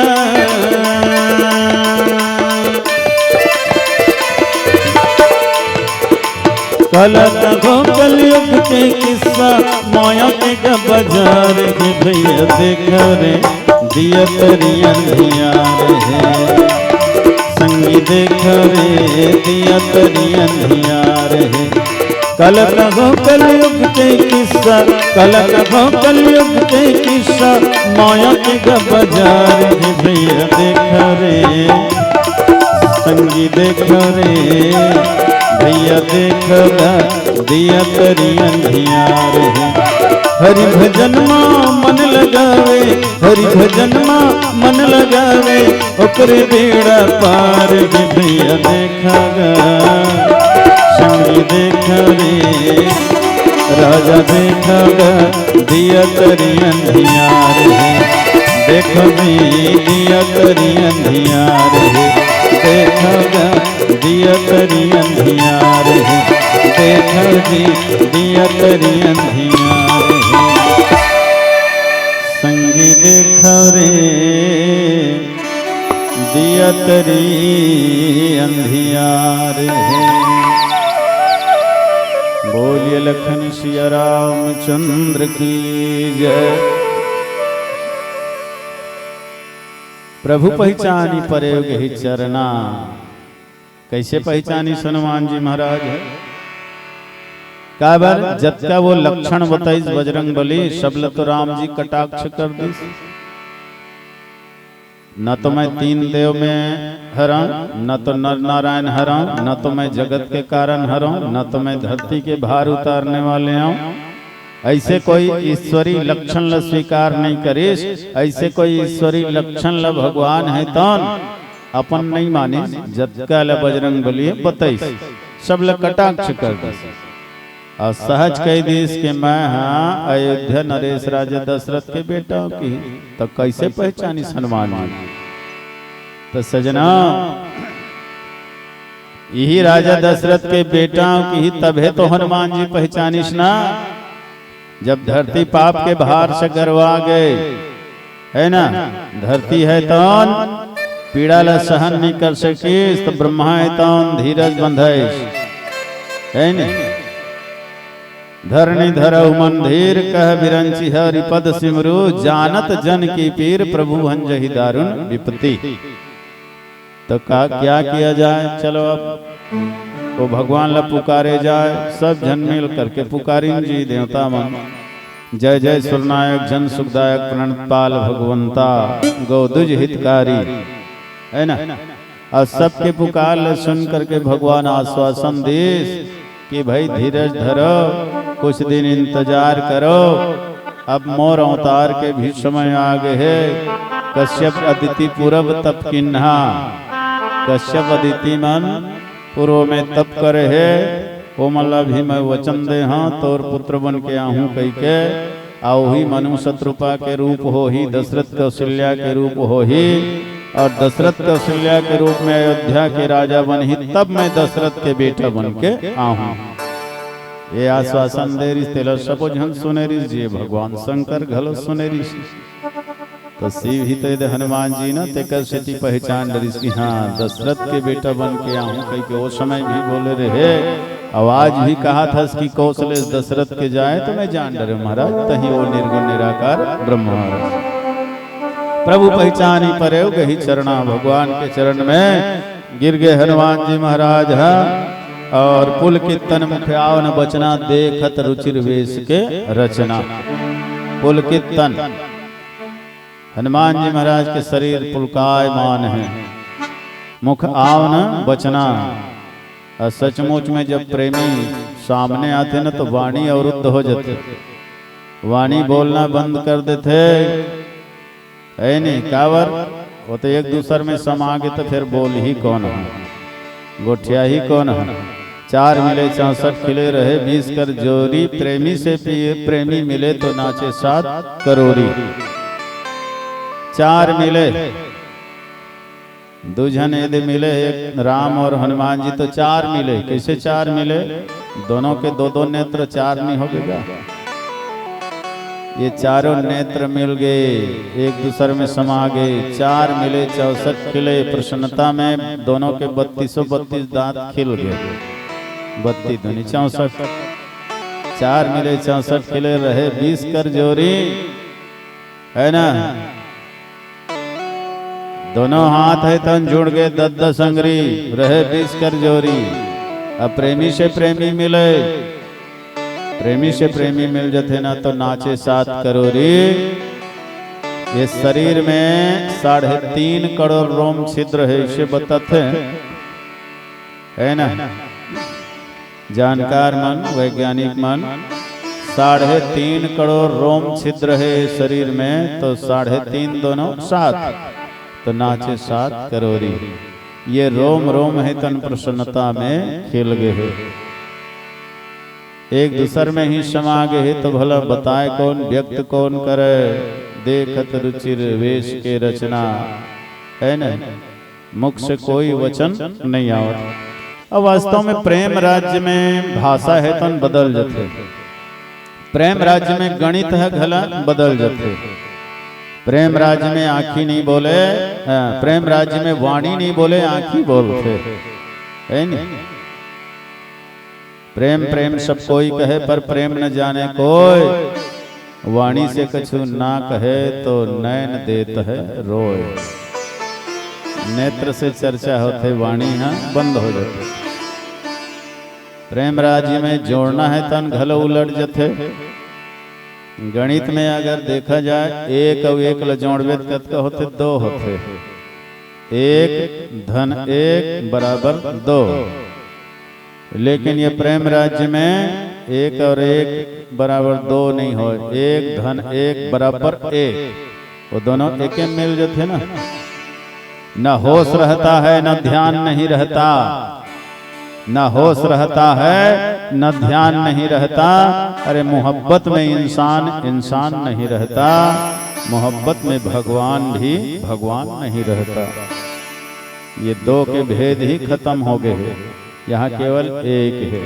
कला कहो कलयुग के किस्सा, माया के ग बाजार हे भैया देख रे, दिया तरी अंधियार हे। संगी देख रे, दिया तरी अंधियार हे। कला कहो कलयुग के किस्सा, कला कहो कलयुग के किस्सा, माया के ग बाजार हे भैया देख रे। संगी देख रे, भैया देख गा, दिया तरी अंधियार हे। हरि भजन मा मन लगावे, हरि भजन मा मन लगावे, ओकरे बेड़ा पार हे भैया देख गा। संगी देख रे, राजा देख गा, दिया तरी अंधियार हे। देख भी दिया तरी अंधियार हे, देख गा, दिया तरी अंधियार हे। देख जी, दिया तरी अंधियार हे। संगी देख रे, दिया तरी अंधियार हे। बोलिए लखन सिया रामचंद्र की जय। प्रभु पहिचानी परे गही चरना। कइसे पहिचानिस हनुमान जी महाराज? काबर जतका वो लक्षण बताइस बजरंग बली, सब ल तो राम जी कटाक्ष कर दिस। न तो मैं तीन देव में हरंव, न तो नर नारायण हरंव, न तो मैं जगत के कारण हरंव, न तो मैं धरती के भार उतारने वाले हंव। अइसे कोई ईश्वरी लक्षण ल स्वीकार नइ करिस, अइसे कोई ईश्वरी लक्षण ल भगवान हे तौन अपन नइ मानिस, जतका ल बजरंग बली बताइस, सब ल कटाक्ष कर दिस। अउ सहज कहि दिस कि मैं ह अयोध्या नरेश राजा दशरथ के बेटा हंव किही, त कइसे पहिचानिस हनुमान जी? त सजना, इही राजा दशरथ के बेटा हंव किही, तभे तो हनुमान जी पहिचानिस ना। जब धरती पाप के भार से गरवा गे, हे ना, धरती हे तौन पीड़ा ला सहन नइ कर सकिस, त ब्रह्मा हे तौन धीरज बंधइस, हे ने? धरनी धरहु मन धीर, कह बिरंचि हरि पद सिमरु, जानत जन की पीर, प्रभु भंजहि दारुन बिपति। तो का, क्या किया जाए? चलो, अब वो भगवान ला पुकारे जाए, सब झन मिल करके पुकारिन जी देवता मन। जय जय सुरनायक जन सुखदायक प्रणतपाल भगवंता, गौ दुज हितकारी, हे ना? अउ सबके पुकार ल सुन करके भगवान आश्वासन दिस कि भाई धीरज धरो, कुछ दिन इंतजार करो, अब मोर अवतार के भी समय आ गे हे। कश्यप अदिति पूरब तप किन्हा, कश्यप अदिति मन पूर्व में तप करे हे, ओमन ला भी मैं वचन दे हंव, तोर पुत्र बन के आहूं कहिके, अउ ओही मनु शतरूपा के रूप होही, दशरथ कौशल्या के रूप होही, अउ दशरथ कौशल्या के रूप में अयोध्या के राजा बनही, तब मैं दशरथ के बेटा बन के आहूं। ये आश्वासन दे रिस, तेला सबो झन सुने रिस जी, भगवान शंकर घलो सुने रिस। तो शिव ही तो ये हनुमान जी ना, तेकर सेती पहचान डरिस कि हाँ, दशरथ के बेटा बन के आहूं कहिके ओ समय भी बोले रहे। अउ आज भी कहत हस कि कौशलेश दशरथ के जाय, तो मैं जान डरेंव महाराज, तहीं ओ निर्गुण निराकार ब्रह्मा हरस। प्रभु पहचानी परेव गही चरणा, भगवान के चरण में गिर गे हनुमान जी महाराज ह। अउ पुलकित तन मुख आवन बचना, देखत रुचिर वेश के रचना। पुलकित तन, हनुमान जी महाराज के शरीर पुलकायमान हे, मुख आवन बचना। अउ सचमुच में जब प्रेमी सामने आथे न, तो वाणी अवरुद्ध हो जाथे, वाणी बोलना बंद कर देथे। हे नहीं, काबर? वो तो एक दूसर में समा गे, तो फिर बोलही कोन ह, गोठियाही कोन ह? चार मिले चौसठ खिले, रहे बीस कर जोरी, प्रेमी से पि-, प्रेमी मिले तो नाचे सात करोरी। चार मिले, दू झन यदि मिले, एक राम अउ हनुमान जी, तो चार मिले। कइसे चार मिले? दोनों के दो दो नेत्र, चार नहीं होगे गा? ये चारों नेत्र मिल गे, एक दूसर में समा गे। चार मिले चौसठ खिले, प्रसन्नता में दोनों के बत्तीसों बत्तीस दांत खिल गे। बत्तीस दूनी चौसठ, चार मिले चौसठ खिले, रहे बीस कर जोरी, हे ना? दोनों हाथ हे तन जुड़ गे दस दस अंगरी, रहे बीस कर जोरी। अब प्रेमी से प्रेमी मिले, प्रेमी से प्रेमी मिल जथे ना, तो नाचे सात करोरी। ये शरीर में साढ़े तीन करोड़ रोम छिद्र हे, इसे बताथे, हे ना? जानकार मन, वैज्ञानिक मन, साढ़े तीन करोड़ रोम छिद्र हे शरीर में, तो साढ़े तीन दोनों सात, तो नाचे सात करोरी। ये रोम रोम हे तन प्रसन्नता में खिल गे हे। एक दूसर में ही समा गे हे, तो भला बताय कोन, व्यक्त कोन करे? देखत रुचिर वेश के रचना, हे न? मुख से कोई वचन नहीं आवत। अब वास्तव में प्रेम राज्य में भाषा हे तन बदल जथे, प्रेम राज्य में गणित हे घला बदल जथे। प्रेम राज्य में आँखी नहीं बोले, हाँ, प्रेम राज्य में वाणी नहीं बोले, आँखी बोलथे, हे नहीं? प्रेम प्रेम सब कोई कहे, पर प्रेम न जाने कोय। वाणी से कछु ना कहे, तो नैन देत हे रोय। नेत्र से चर्चा होथे, वाणी हा बंद हो जाथे। प्रेम राज्य में जोड़ना हे तन घलो उलट जथे। गणित में अगर देखा जाय, एक अउ एक ल जोड़बे त कतका होथे? दो होथे। एक धन एक बराबर दो। लेकिन ये प्रेम राज्य में एक अउ एक बराबर दो नहीं होय, एक धन एक बराबर एक। वो दोनों एके मिल जथे ना। न होश रहता है, न ध्यान नहीं रहता, न होश रहता है, न ध्यान नहीं रहता। अरे, मोहब्बत में इंसान इंसान नहीं रहता, मोहब्बत में भगवान भी भगवान नहीं रहता। ये दो के भेद ही खतम हो गे हे, यहाँ केवल एक हे।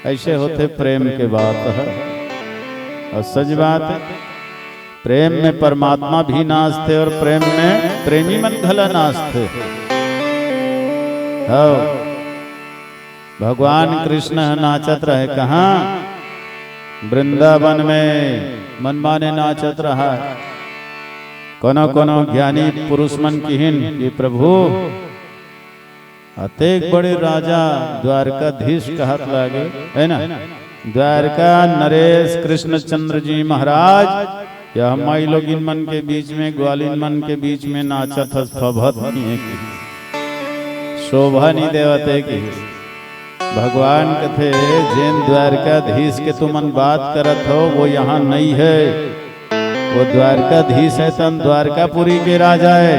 अइसे होथे प्रेम के बात हे। अउ सच बात हे, प्रेम में परमात्मा भी नाचथे अउ प्रेम में प्रेमी मन घला नाचथे। हव, भगवान कृष्ण ह नाचत रहे कहाँ? वृंदावन में मनमाने नाचत रहा। कोनो कोनो ज्ञानी पुरुष मन किहिन कि प्रभु, अतेक बड़े राजा द्वारकाधीश कहत लागे, हे ना? द्वारका नरेश कृष्णचंद्र जी महाराज, यह माई लोगिन मन के बीच में, ग्वालिन मन के बीच में नाचत हस, फभत किहे कि शोभा नहीं देवत हे कि। भगवान कथे, जेन द्वारकाधीश के तुमन बात करत हो, वो यहाँ नहीं हे। वो द्वारकाधीश हे तन द्वारकापुरी के राजा हे।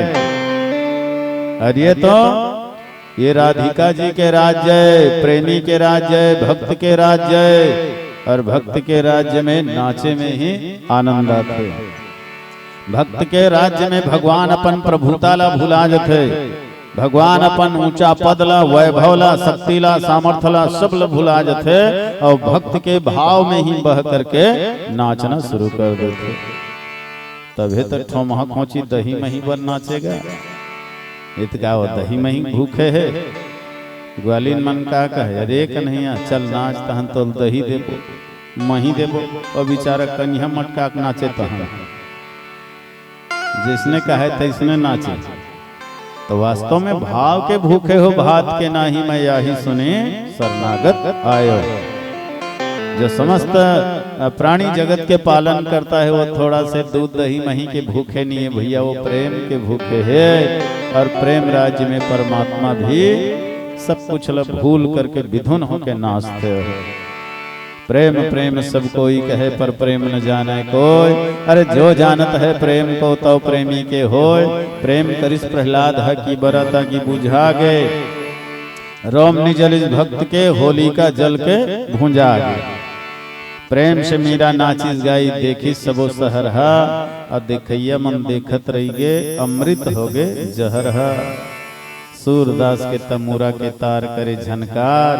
अउ ये तो ये राधिका जी के राज्य, प्रेमी के राज्य, भक्त के राज्य, और भक्त के राज्य में नाचे में ही आनंद आथे। भक्त के राज्य में भगवान अपन प्रभुता ला भुला जथे, भगवान अपन ऊंचा पद ला, वैभव ला, शक्ति ला, सामर्थ्य ला, सब ला भुला जथे, और भक्त के भाव में ही बह करके नाचना शुरू कर देथे। तभे तो ठोमहा खोची दही मही बर नाचेगा। इत का वो दही मही भूखे हे। ग्वालिन मन का कहे, "अरे कन्हैया, चल नाच, तहन तोल दही देबो, मही देबो।" और बेचारा कनिहा मटका के नाचे तहन। जिसने कहे तैसने नाचे। तो वास्तव में भाव के भूखे हो भात के, नाही मैं याही सुने शरणागत आयो। जो समस्त, अ, प्राणी जगत के पालन करता है, वो थोड़ा से दूध दही मही के भूखे नहीं है भैया, वो प्रेम के भूखे है। और प्रेम राज्य में परमात्मा भी सब कुछ ला भूल करके विधुन होके नाचते हो। प्रेम प्रेम सब कोई कहे, पर प्रेम न जाने कोई। अरे जो जानत है प्रेम को, तव प्रेमी के होय। प्रेम करिस प्रहलाद ह कि बरत आगी बुझा गे। रोम निजलिस भक्त के, होलिका जल के भुंजा गे। प्रेम से मीरा नाचिस गाई, देखिस सबो सहर हा। अउ देखइया मन देखत रहि गे, अमृत हो गे जहर हा। सूरदास के त मूरा के तार करे झनकार,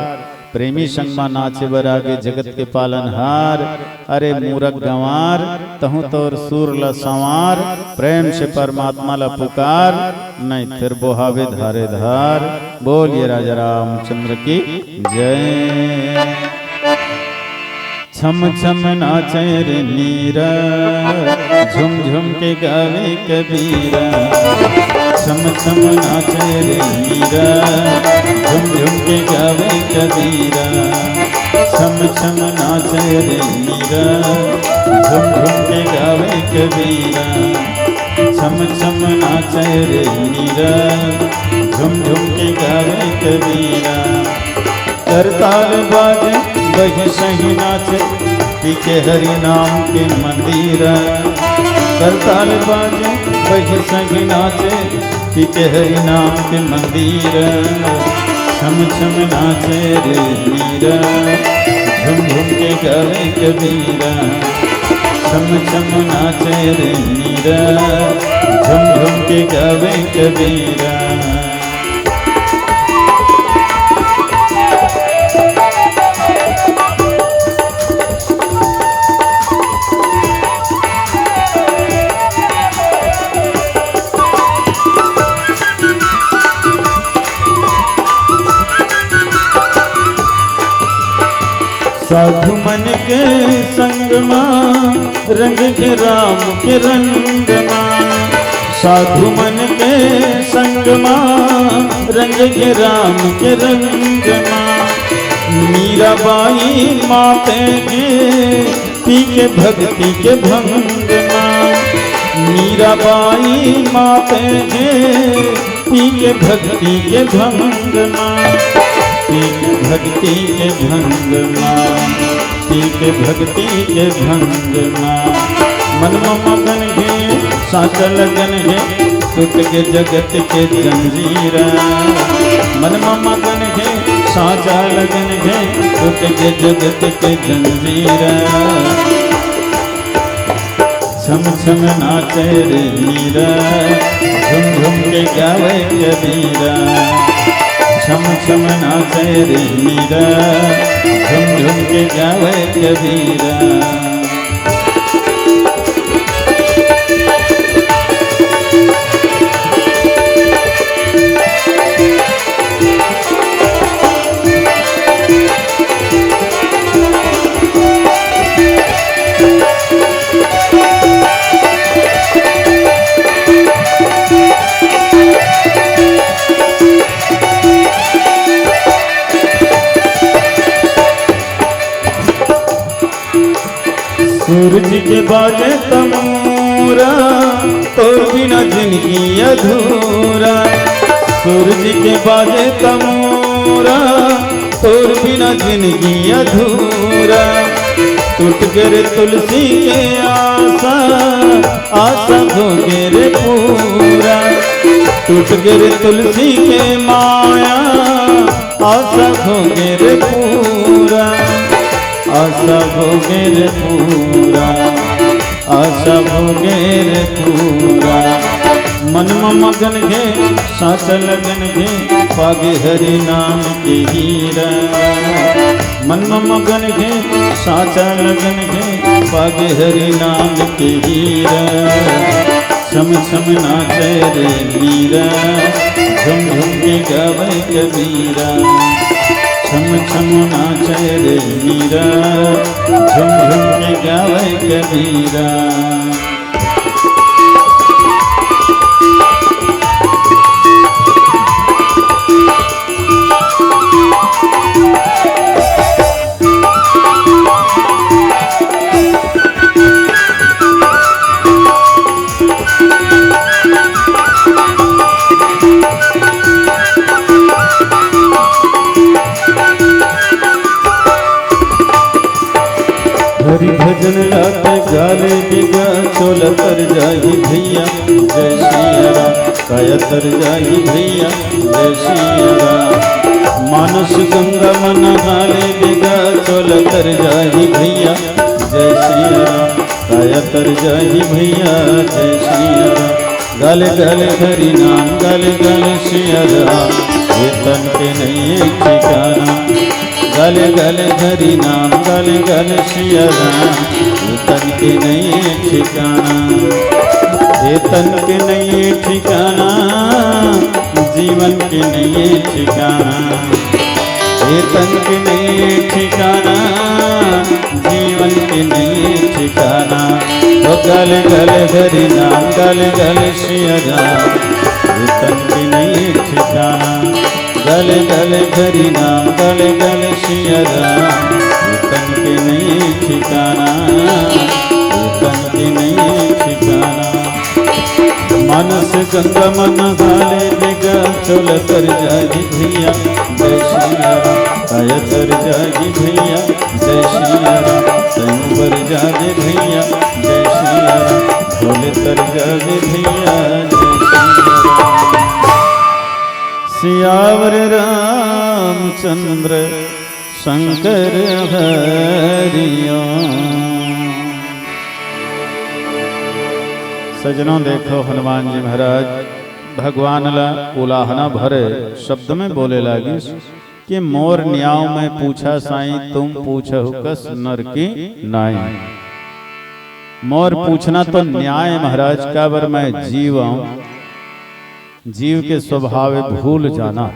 प्रेमी संग मा नाचे बर आगे जगत के पालनहार। अरे मूरख गंवार, तहूँ तोर सूर ल संवार, प्रेम से परमात्मा ल पुकार, नहीं फिर बोहावे धारे धार। बोलिए राजा रामचंद्र की जय। छम छम नाचे रे मीरा, झुम झुम के गावे कबीरा। छम छम नाचे रे मीरा, झुम झुम के गावे कबीरा। छम छम नाचे रे मीरा, झुम झुम के गावे कबीरा। छम छम नाचे रे मीरा, झुम झुम के गावे कबीरा। करताल बाजे बहि सही नाचे, पीछे हरि नाम के मंदिर। करताल बाजे बहि सही नाचे, पीछे हरि नाम के मंदिर। छम छम नाचे रे मीरा, झुम झुम के गावे कबीरा। छम छम नाचे रे मीरा, झुम झुम के गावे कबीरा। साधु मन के संग मा रंग के राम के रंग मा, साधु मन के संग मा रंग के राम के रंग मा। मीराबाई माते के पी के भक्ति के भंग मा। मीराबाई माते के पी के भक्ति के भंग मा, पी के भक्ति के भंग मा, पी के भक्ति के भंग मा। मन मा मगन हे साचा लगन हे, टूट के जगत के जंजीरा। मन मा मगन हे साचा लगन हे, टूट के जगत के जंजीरा। छम छम नाचे रे मीरा, झुम झुम के गावे कबीरा। छम छम नाचे रे मीरा, झुम झुम के गावे कबीरा। सूरज के बाजे तमूरा, तोर बिना जिनगी अधूरा। सूरज के बाजे तमूरा, तोर बिना जिनगी अधूरा। टूट गे रे तुलसी के आसा, आसा हो गे रे पूरा। टूट गे रे तुलसी के माया, आशा खो गे रे पूरा, आशा खो गे रे पूरा, आशा खो गे रे पूरा। मन म मगन घे, साचा लगन घे, पागे हरि नाम के हीरा। मन म मगन घे, साचा लगन घे, पागे हरि नाम के हीरा। छम छम नाचे रे मीरा, झुम झुम के गावे कबीरा। छम छम नाचे रे मीरा, झुम झुम के गावे कबीरा। हरि भजन लात गाले बिगा, चोला तर जाही भैया, जय सिया राम। काया तर जाही भैया, जय सिया राम। मानस गंगा म नहाले बिगा, चोला तर जाही भैया, जय सिया राम। काया तर जाही भैया, जय सिया राम। गाले गाले हरि नाम, गाले गाले सिया राम, ये तन के नहीं ठिकाना। गाले गाले हरि नाम, गाले गाले सिया राम, ये तन के नहीं ठिकाना। ये तन के नहीं ठिकाना, जीवन के नहीं ठिकाना। ये तन के नहीं ठिकाना, जीवन के नहीं ठिकाना। ओ गल गल हरि नाम, गल गल सिया राम, ये तन के नहीं ठिकाना। गल गल हरि नाम, गल गल सिया राम, ये तन के नहीं ठिकाना, ये तन के नहीं ठिकाना। मानस गंगा म नहाले बिगा, चोला तर जाही भैया, जय सिया राम। काया तर जाही भैया, जय सिया राम। तैं बर जागे भैया, जय सिया राम। भोले तर जागे भैया, जय सिया राम। सियावर रामचंद्र शंकर हरिओम। सजनों, देखो, हनुमान जी महाराज भगवान ला उलाहना भरे शब्द में बोले लागिस कि मोर न्याव मैं पूछा साईं, तुम पूछहु कस नर की नाई। मोर पूछना तो न्याय महाराज, काबर मैं जीव आऊं, जीव के स्वभाव भूल जाना।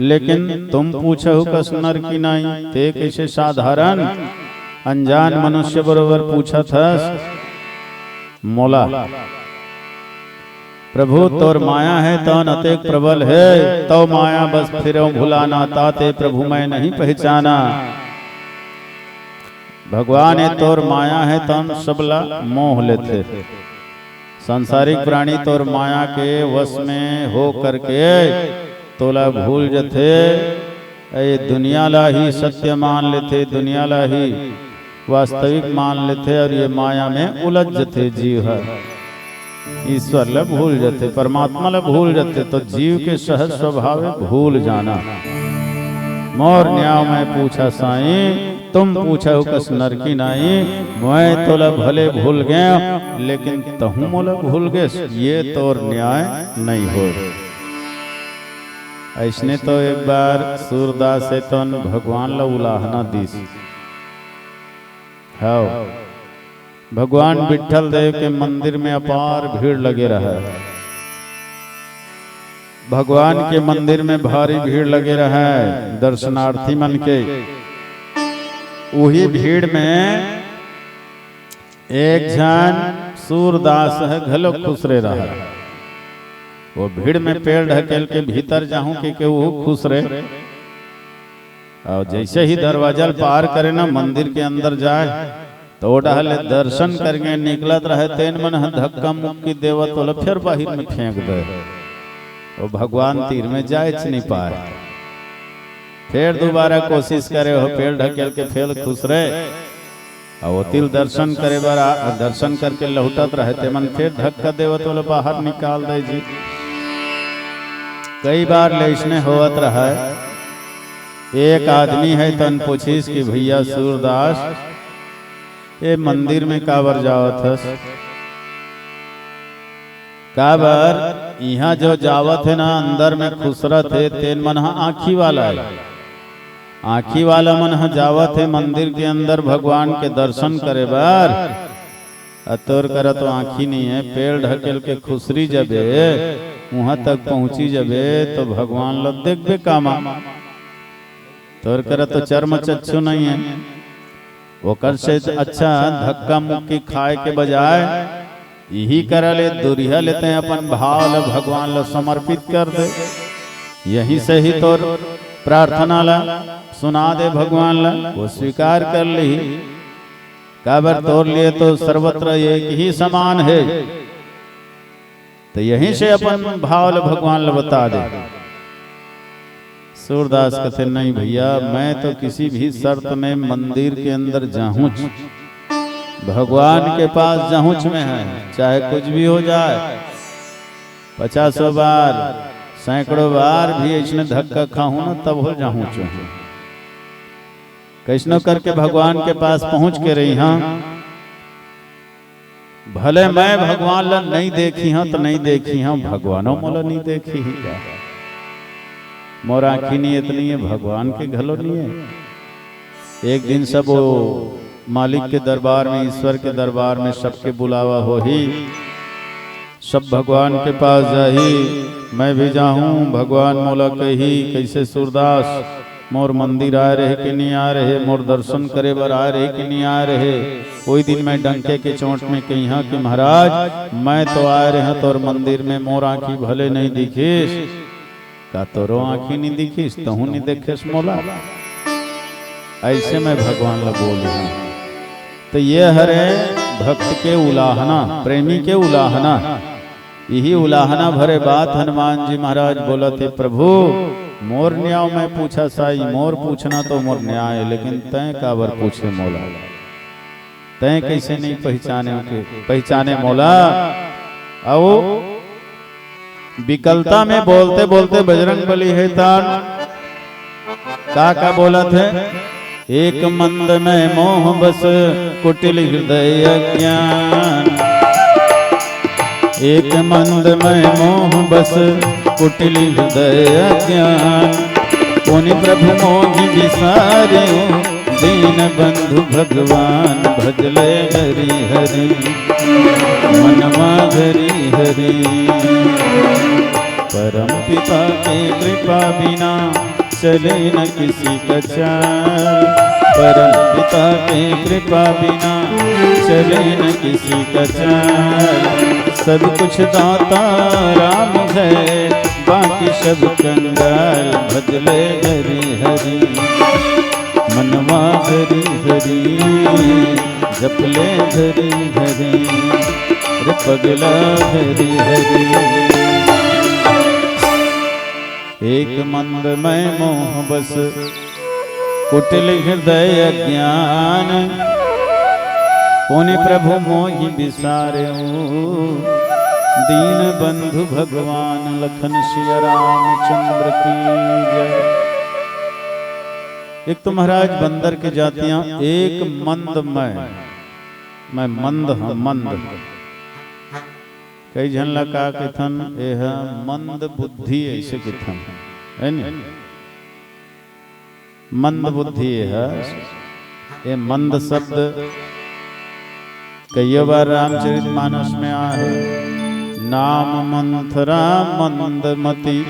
लेकिन तुम पूछहु कस नर की नाई, ते कैसे साधारण अनजान मनुष्य बरोबर पूछत हस मोला। प्रभु तोर माया है तन अतेक प्रबल है, तव माया बस फिरौ भुलाना, ताते प्रभु मैं नहीं पहचाना। भगवान ए तोर माया है तन सबला मोह लेथे। सांसारिक प्राणी तोर माया के वश में हो करके तोला भूल जथे। ए दुनिया ला ही सत्य मान लेथे, दुनिया ला ही वास्तविक मान लेथे और ये माया में उलझ जथे जीव ह। ईश्वर ला भूल जथे, परमात्मा ला भूल जथे, तो जीव के सहज स्वभाव है भूल जाना। मोर न्याव मैं पूछा साईं, तुम पूछहु कस नर की नाई। मैं तोला भले भूल गया, लेकिन तहूँ मोला भूल गेस, ये तोर न्याय नहीं होय। अइसने तो एक बार सूरदास हे तोन भगवान ला उलाहना दिस। हव, भगवान विठल देव के मंदिर में अपार भीड़ लगे रहय। भगवान के मंदिर में भारी भीड़ लगे रहय दर्शनार्थी मन के। उही भीड़ में एक झन सूरदास ह घलो खुसरे रहय। वो भीड़ में पैर ढकेल के भीतर जाहूं के, के वो खुसरे। और जैसे ही दरवाजा ल पार करे ना, मंदिर के अंदर जाए, तो ओ डहर ले दर्शन करके निकलत रहे, तेन मन ह धक्का मुक्की देवत ओला फेर बाहिर में फेंक दे। वो भगवान तीर में जाएच नहीं पाए। फेर दोबारा कोशिश करे, हो पैर ढकेल के फेर खुसरे। अउ ओती ल दर्शन करे बर आ, दर्शन करके लहुटत रहय, ते मन फेर धक्का देवत ओला बाहर निकाल दे जी। कई बार ले अइसने होवत रहय। एक आदमी हे तन पूछिस कि भइया सूरदास, ए मंदिर में काबर जावत हस? काबर इहाँ जो जावत हे ना, अंदर में खुसरत हे, तेन मन ह आँखी वाला हे। आँखी वाला मन ह जावत हे मंदिर के अंदर भगवान के दर्शन करे बर। अ तोर करा तो आँखी नइ हे, पैर ढकेल के खुसरी जबे, उहाँ तक पहुँची जबे, तो भगवान ल देखबे कामा। तोर करा तो चर्म चक्षु नइ हे। ओकर से अच्छा धक्का मुक्की खाय के बजाय इही करा ले दुरिहा ले तैं अपन भाव ल भगवान ल समर्पित कर दे। यहीं से ही तोर प्रार्थना ल सुना दे भगवान ल, वो स्वीकार कर लिही। काबर तोर लिए तो सर्वत्र एक ही समान हे। तो यहीं से अपन भाव ल भगवान ल बता दे। सूरदास कथे, "नहीं भइया, मैं तो किसी भी शर्त में मंदिर के अंदर जाहूँच, भगवान के पास जाहूँच मैं हे, चाहे कुछ भी हो जाय, पचासों बार, सैकड़ों बार भी अइसने धक्का खाहूँ ना, तभो जाहूँच मैं।" कइसनो करके भगवान के पास पहुँच के रहिहूँ। भले मैं भगवान ल नइ देखिहूँ त नइ देखिहूँ, भगवानो मोला नइ देखिही का? मोर आँखी नइ हे त नइ हे, भगवान के घलो नइ हे। एक दिन सब वो मालिक के दरबार में, ईश्वर के दरबार में सबके बुलावा होही। सब भगवान के पास जाही, मैं भी जाहूँ। भगवान मोला कही, "कइसे सूरदास, मोर मंदिर आय रहे कि नइ आय रहे, मोर दर्शन करे बर आय रहे कि नइ आय रहे?" ओही दिन मैं डंके के चोट में कहिहूँ कि "महाराज, मैं तो आय रहेंव तोर मंदिर में, मोर आँखी भले नइ दिखिस।" का तोरो आँखी नइ दिखिस, तहूँ नइ देखेस मोला? अइसे मैं भगवान ल बोलिहूँ। त ये हरे भक्त के उलाहना, प्रेमी के उलाहना। इही उलाहना भरे बात हनुमान जी महाराज बोलत हे, "प्रभु, मोर न्याय मैं पूछा साई, मोर पूछना तो मोर न्याय हे, लेकिन तैं काबर पूछे मोला?" तैं कइसे नइ पहिचाने के, पहिचाने मोला? अउ विकलता में बोलते बोलते बजरंग बली हे तन का का बोलत हे? "एक मंद मैं मोह बस कुटिल हृदय अज्ञान, एक मंद मैं मोह बस कुटिल हृदय अज्ञान, पुनि प्रभु मोहि बिसारियो दीन बंधु भगवान, भजले हरि हरि मनवा हरि हरि।" परम पिता के कृपा बिना चले न किसी का चाल, परम पिता के कृपा बिना चले न किसी का चाल। सब कुछ दाता राम है, बाकी सब कंगाल, भजले हरि हरि मनवा हरि हरि, जपले हरि हरि, रे पगला हरि हरि। एक मंद मैं मोह बस कुटिल हृदय अज्ञान, पुनि प्रभु मोहि बिसारेउ दीन बंधु भगवान। लखन सिया रामचंद्र की जय। एक तो महाराज बंदर के जातियां एक मंद मैं, मैं मंद हूं, मंद। कई झन ला का कथन, एह मंद बुद्धि अइसे कथन, है नी? मंद बुद्धि एह, ए मंद शब्द कइयो बार रामचरित मानस में आहे। नाम मंथरा मंदमती,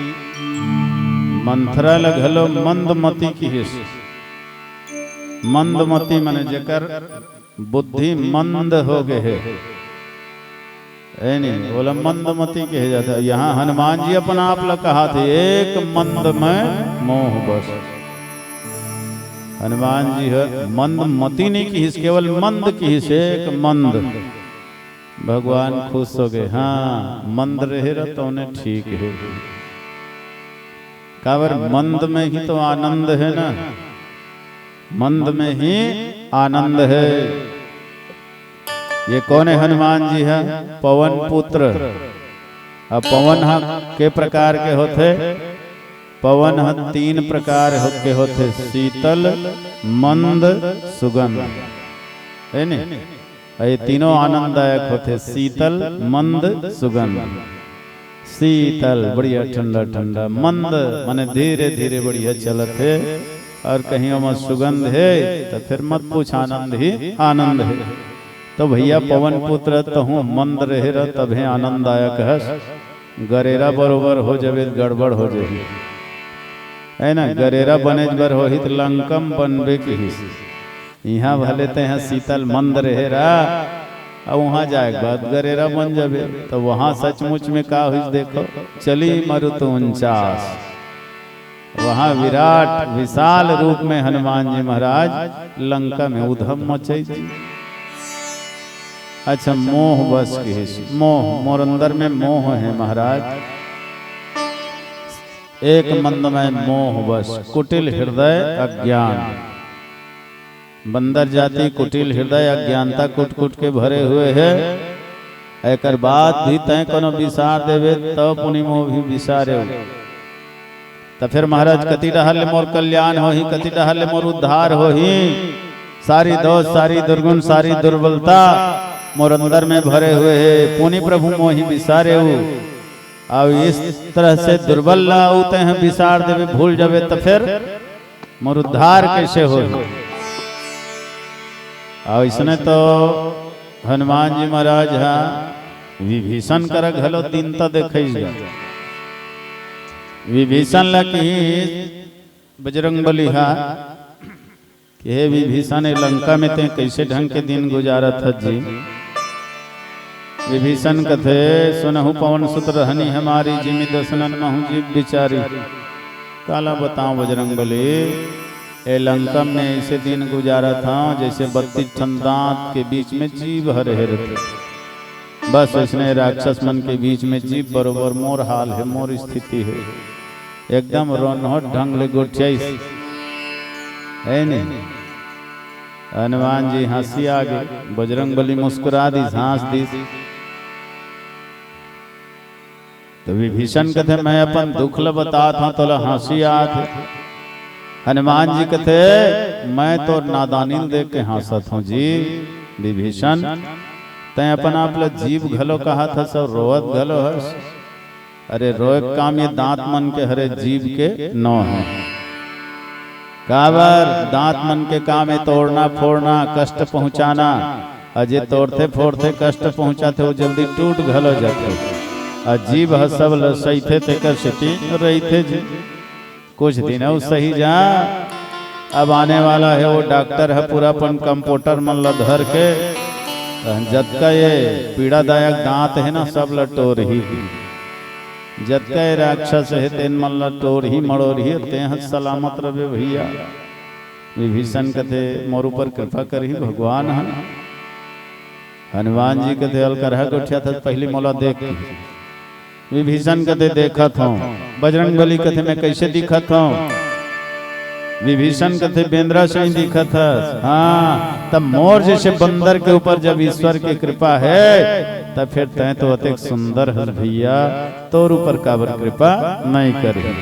मंथरा ल घलो मंदमती किहिस। मंदमती माने जेकर बुद्धि मंद हो गे हे, है नी? ओला मंदमती कहे जाथे। यहाँ हनुमान जी अपन आप ला कहाथे, "एक मंद मैं मोह बस।" हनुमान जी ह मंदमती नहीं किहिस, केवल मंद किहिस, एक मंद। भगवान खुश हो गे, हाँ, मंद रहे रह तौने ठीक हे। काबर मंद में ही तो आनंद है ना, मंद में ही आनंद है। ये कौन है? हनुमान जी है, पवन पुत्र। अब पवन ह के प्रकार के होथे? पवन ह तीन प्रकार हो-, के होथे, शीतल, मंद, सुगंध, है नी? अउ ये तीनों आनंददायक होथे, शीतल, मंद, सुगंध। शीतल, बढ़िया ठंडा ठंडा, मंद, माने धीरे धीरे बढ़िया चलत हे, अउ कहीं ओमा सुगंध हे, त फिर मत पूछ, आनंद ही आनंद हे। तो भैया पवन पुत्र, तहूँ मंद रहे रह, तभे आनंददायक हस। गरेरा बरोबर हो जबे त गड़बड़ हो जही, है ना? गरेरा बनेच बर होही त लंका म बनबे किहिस। इहाँ भले तेहा शीतल मंद रहे रह, अउ उहाँ जाए के बाद गरेरा बन जबे, त उहाँ सचमुच में का होइस देखो, चली मरुत उनचास। वहाँ विराट विशाल रूप में हनुमान जी महाराज लंका में उधम मचई जी। अच्छा, मोह बस किहिस, मोह, मोर अंदर में मोह है महाराज। एक मंद में मोह बस, कुटिल हृदय अज्ञान। बंदर जाति कुटिल हृदय अज्ञानता कुट कुट के भरे हुए हे। एकर बाद भी तैं कोनो बिसार देबे त पुनि मोह भी बिसारे हो। त फिर महाराज कति डहर ले मोर कल्याण होही, कति डहर ले मोर उद्धार होही। सारी दोष, सारी दुर्गुण, सारी दुर्बलता मोर अंदर में भरे हुए हे, पुनि प्रभु मोहि बिसारे हो। अब इस तरह से दुर्बल ला उ तैं बिसार देबे, भूल जाबे त फिर मोर उद्धार कैसे हो? अउ इसने तो हनुमान जी महाराज हा विभीषण करा घलो दीनता देखइस गा। विभीषण ला किहिस बजरंग बली हा कि हे विभीषण, ए लंका में तें कैसे ढंग के दिन गुजारत हस जी? विभीषण कथे, सुनहु पवन सुत रहनी हमारी, जिमि दस नन महु जीव बिचारी। काला बताओ बजरंग बली, ए लंका में ऐसे दिन गुजारत हंव जैसे बत्तीस ठन दांत के बीच में जीभ हरे हरे थे। बस ऐसने राक्षस मन के बीच में जीभ बरोबर मोर हाल है, मोर स्थिति है। एकदम रोनहट ढंग ले गोठियाइस, है नी? हनुमान जी हंसी आ गे, बजरंग बली मुस्कुरा दिस, हंस दिस। तो विभीषण कथे, मैं अपन दुख ल बतात हंव, तोला हंसी आत हे। हनुमान जी कथे, मैं तोर नादानी ल देख के हंसत हंव जी विभीषण। तैं अपन आप ल जीभ घलो कहत हस अउ रोवत घलो हस। अरे रोए के काम ये दांत मन के हरे, जीभ के नो हे। काबर? दांत मन के काम हे तोड़ना फोड़ना, कष्ट पहुंचाना। अउ जे तोड़थे फोड़थे, कष्ट पहुंचाथे, वो जल्दी टूट घलो जाथे। अउ जीभ ह सब ल सहिथे, तेकर सेती रहिथे जी। कुछ दिन अउ सही जा, अब आने वाला हे वो डॉक्टर ह पूरा अपन कंपाउंडर मन ल धर के, जतका ये पीड़ादायक दांत हे ना, सब ल टोरही। जतका ये राक्षस हे तेन मन ल टोरही मड़ोरही, तें ह सलामत रबे भैया। विभीषण कथे, मोर ऊपर कृपा करही भगवान ह। हनुमान जी कथे, अलकरहा गोठियाथस, पहिली मोला देख। विभीषण कथे, देखत हंव। बजरंग बली कथे, मैं कैसे दिखत हंव? विभीषण कथे, बेंदरा सही दिखत हस। हाँ, तब मोर जैसे बंदर के ऊपर जब ईश्वर के कृपा हे, तब फिर तैं तो अतेक सुंदर हस भैया, तोर ऊपर काबर कृपा नहीं करही?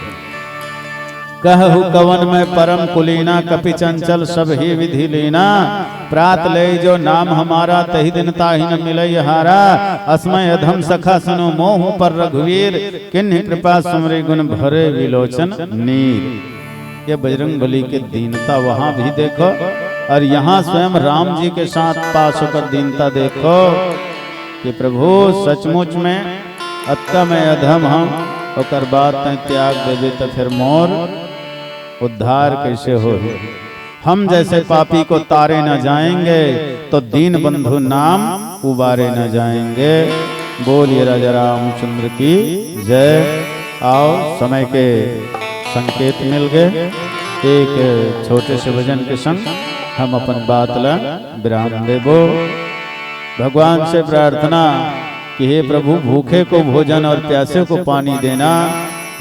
कहहु कवन मैं परम कुलीना, कपि चंचल सब ही विधि लीना। प्रात लेई जो नाम हमारा, तही दिन ताहि न मिलई हारा। असमय अधम सखा सुनो मोहु पर रघुवीर, किन्हि कृपा सुमरी गुण भरे विलोचन नीर। ये बजरंग बली के दीनता वहां भी देखो, और यहाँ स्वयं राम जी के साथ पास होकर दीनता देखो कि प्रभु सचमुच में अतका मैं अधम हंव, ओकर बाद तैं त्याग देबे त फिर मोर उद्धार कैसे होही? हम जैसे पापी को तारे न जाएंगे, तो दीन बंधु नाम उबारे न जाएंगे। बोलिए राजा रामचंद्र की जय। आओ, समय के संकेत मिल गए, एक छोटे से भजन के संग हम अपन बात ला विराम देबो। भगवान से प्रार्थना कि हे प्रभु, भूखे को भोजन और प्यासे को पानी देना,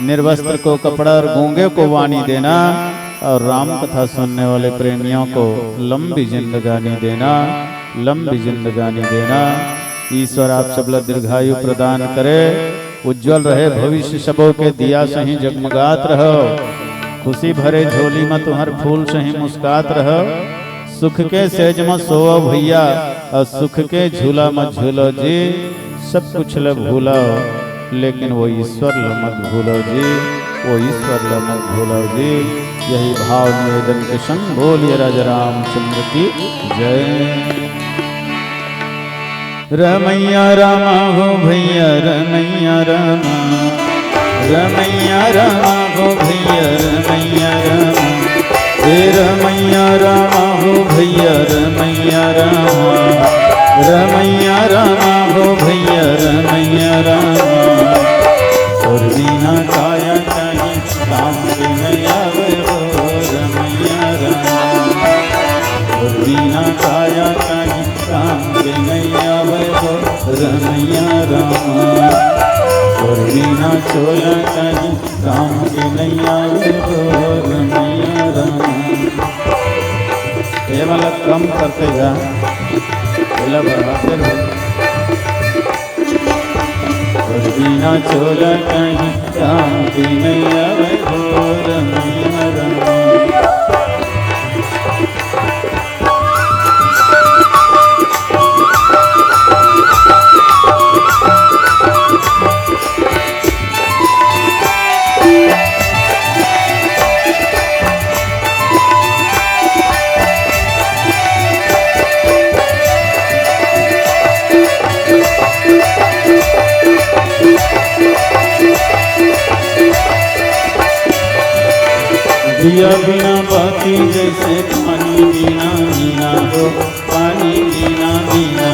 निर्वस्त्र को कपड़ा और गूंगे को वाणी देना, और राम कथा सुनने वाले प्रेमियों को लंबी जिंदगानी देना। लंबी जिंदगानी देना। ईश्वर आप सब ला दीर्घायु प्रदान करे, उज्जवल रहे भविष्य सबो के, दिया सही जगमगात रहो, खुशी भरे झोली म तुहर फूल सही मुस्कात रहो। सुख के सेज म सोवो भैया, अउ सुख के झूला म झूलो जी। सब कुछ ल भूलो, लेकिन वो ईश्वर ल मत भूलो जी, वो ईश्वर ल मत भूलो जी। यही भाव निवेदन के संग बोलिए राजा रामचंद्र की जय। रमैया रामा हो भैया, रमैया रामा, रमैया रामा हो भैया, रमैया रामा। हे रमैया रामा हो भैया, रमैया रामा, रमैया रामा हो भैया, रमैया रामा। तोर बिना काया काहे काम के नइ आवे हो रमैया रामा। तोर बिना काया काहे काम के नइ आवे हो रमैया रामा। तोर बिना चोला काहे काम के नइ आवे हो रमैया रामा। ये वाला कम करते जा, बोला बढ़ाते रहो। और बिना चोला कहीं काम के नइ आवे हो रमैया रामा। दिया बिना बाती जैसे पानी बिना मीना हो, पानी बिना मीना।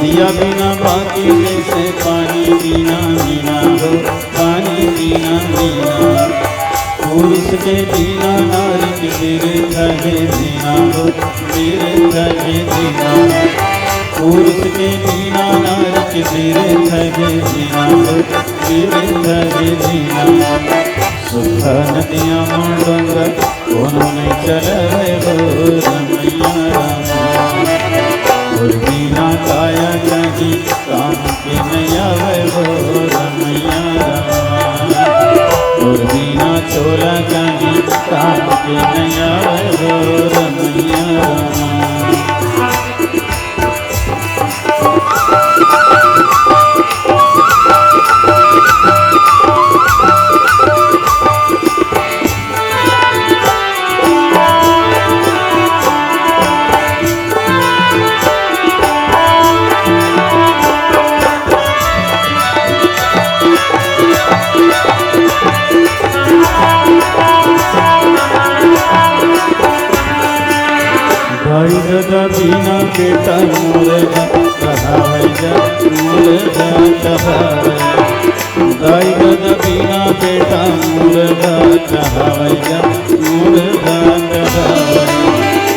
दिया बिना बाती जैसे पानी बिना मीना हो, पानी बिना मीना। पुरुष के बिना नारी के बिरथा हे जीना हो, बिरथा हे जीना। पुरुष के बिना नारी के बिरथा हे जीना हो, बिरथा हे जीना। सुखा नदिया मांडोंगा कोनो नइ चलवे हो रमैया रामा। तोर बिना काया काहे काम के नइ आवे हो रमैया रामा। तोर बिना चोला काहे काम के नइ आवे हो रमैया रामा। दाई ददा बिना बेटा मोर गा कहावै जा, मोर गा कहावै। दाई ददा बिना बेटा मोर गा कहावै जा, मोर गा कहावै।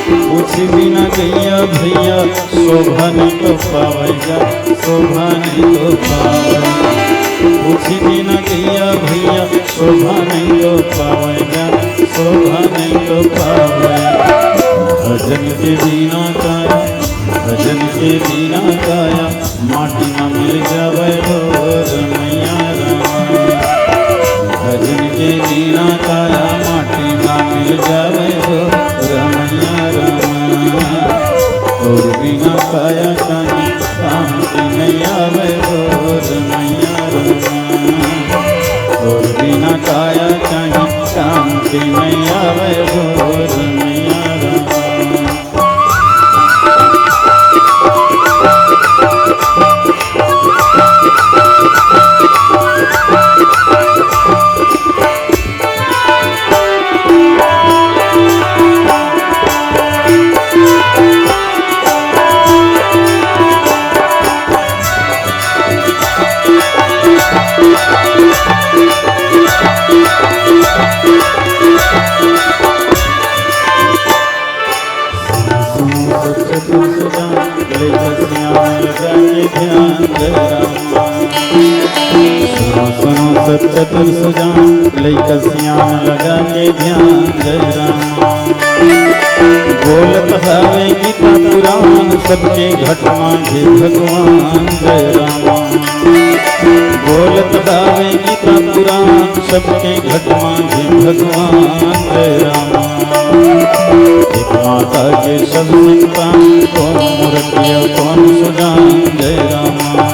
पूछी बिना गैया भैया शोभा नइ तो पावै जा, शोभा नइ तो पावै। पूछी बिना गैया भैया शोभा नइ तो पावै जा, शोभा नइ तो पावै। भजन के बिना काया, भजन के बिना काया माटी म मिल जावै हो रमैया रामा। भजन के बिना काया माटी म मिल जावै हो रमैया रामा। तोर बिना काया काहे काम के नइ आवे हो रमैया रामा। तोर बिना काया काहे काम के नइ आवे हो रमैया रामा। सुनो सच्चा तुम सुजान, लइका सियान लगा के ध्यान जय रामा। सुनो, सुनो सच्चा तुम सुजान, लइका सियान लगा के ध्यान जय रामा। बोलत हवे गीता पुराण सबके घट मांझे भगवान जय रामा। बोलत हवे गीता पुराण सबके घट मांझे भगवान जय रामा। एक माता के सब संतान कौन मूर्तिया कौन सुजान जय रामा।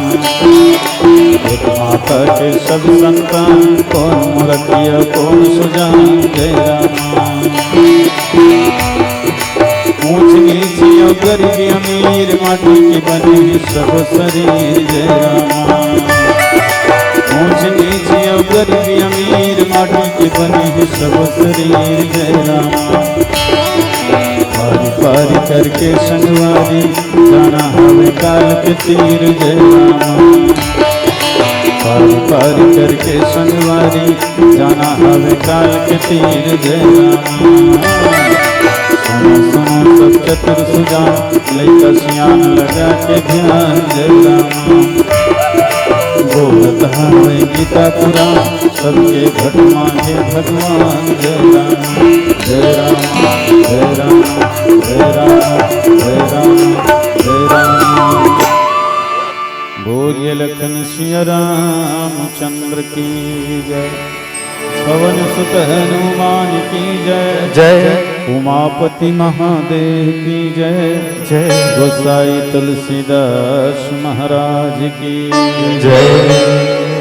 एक माता के सब संतान कौन मूर्तिया कौन सुजान जय रामा। ऊंच नीच अउ गरीब अमीर माटी के बने हे सब शरीर जय रामा। ऊंच नीच अउ गरीब अमीर माटी के बने हे सब शरीर जय रामा। पारी पारी करके संगवारी जाना हवे काल के तीर जय रामा। पारी पारी करके संगवारी जाना हवे काल के तीर जय रामा। सुनो सुनो सब चतुर सुजान लइका सियान लगा के ध्यान जय रामा। बोलत हवे गीता पुराण सबके घट मांझे भगवान जय रामा। जय रामा जय रामा जय रामा जय रामा जय रामा। बोलिए लखन सिया रामचंद्र की जय। पवन सुत हनुमान की जय। जय। उमापति महादेव की जय। जय। गोसाई तुलसीदास महाराज की जय।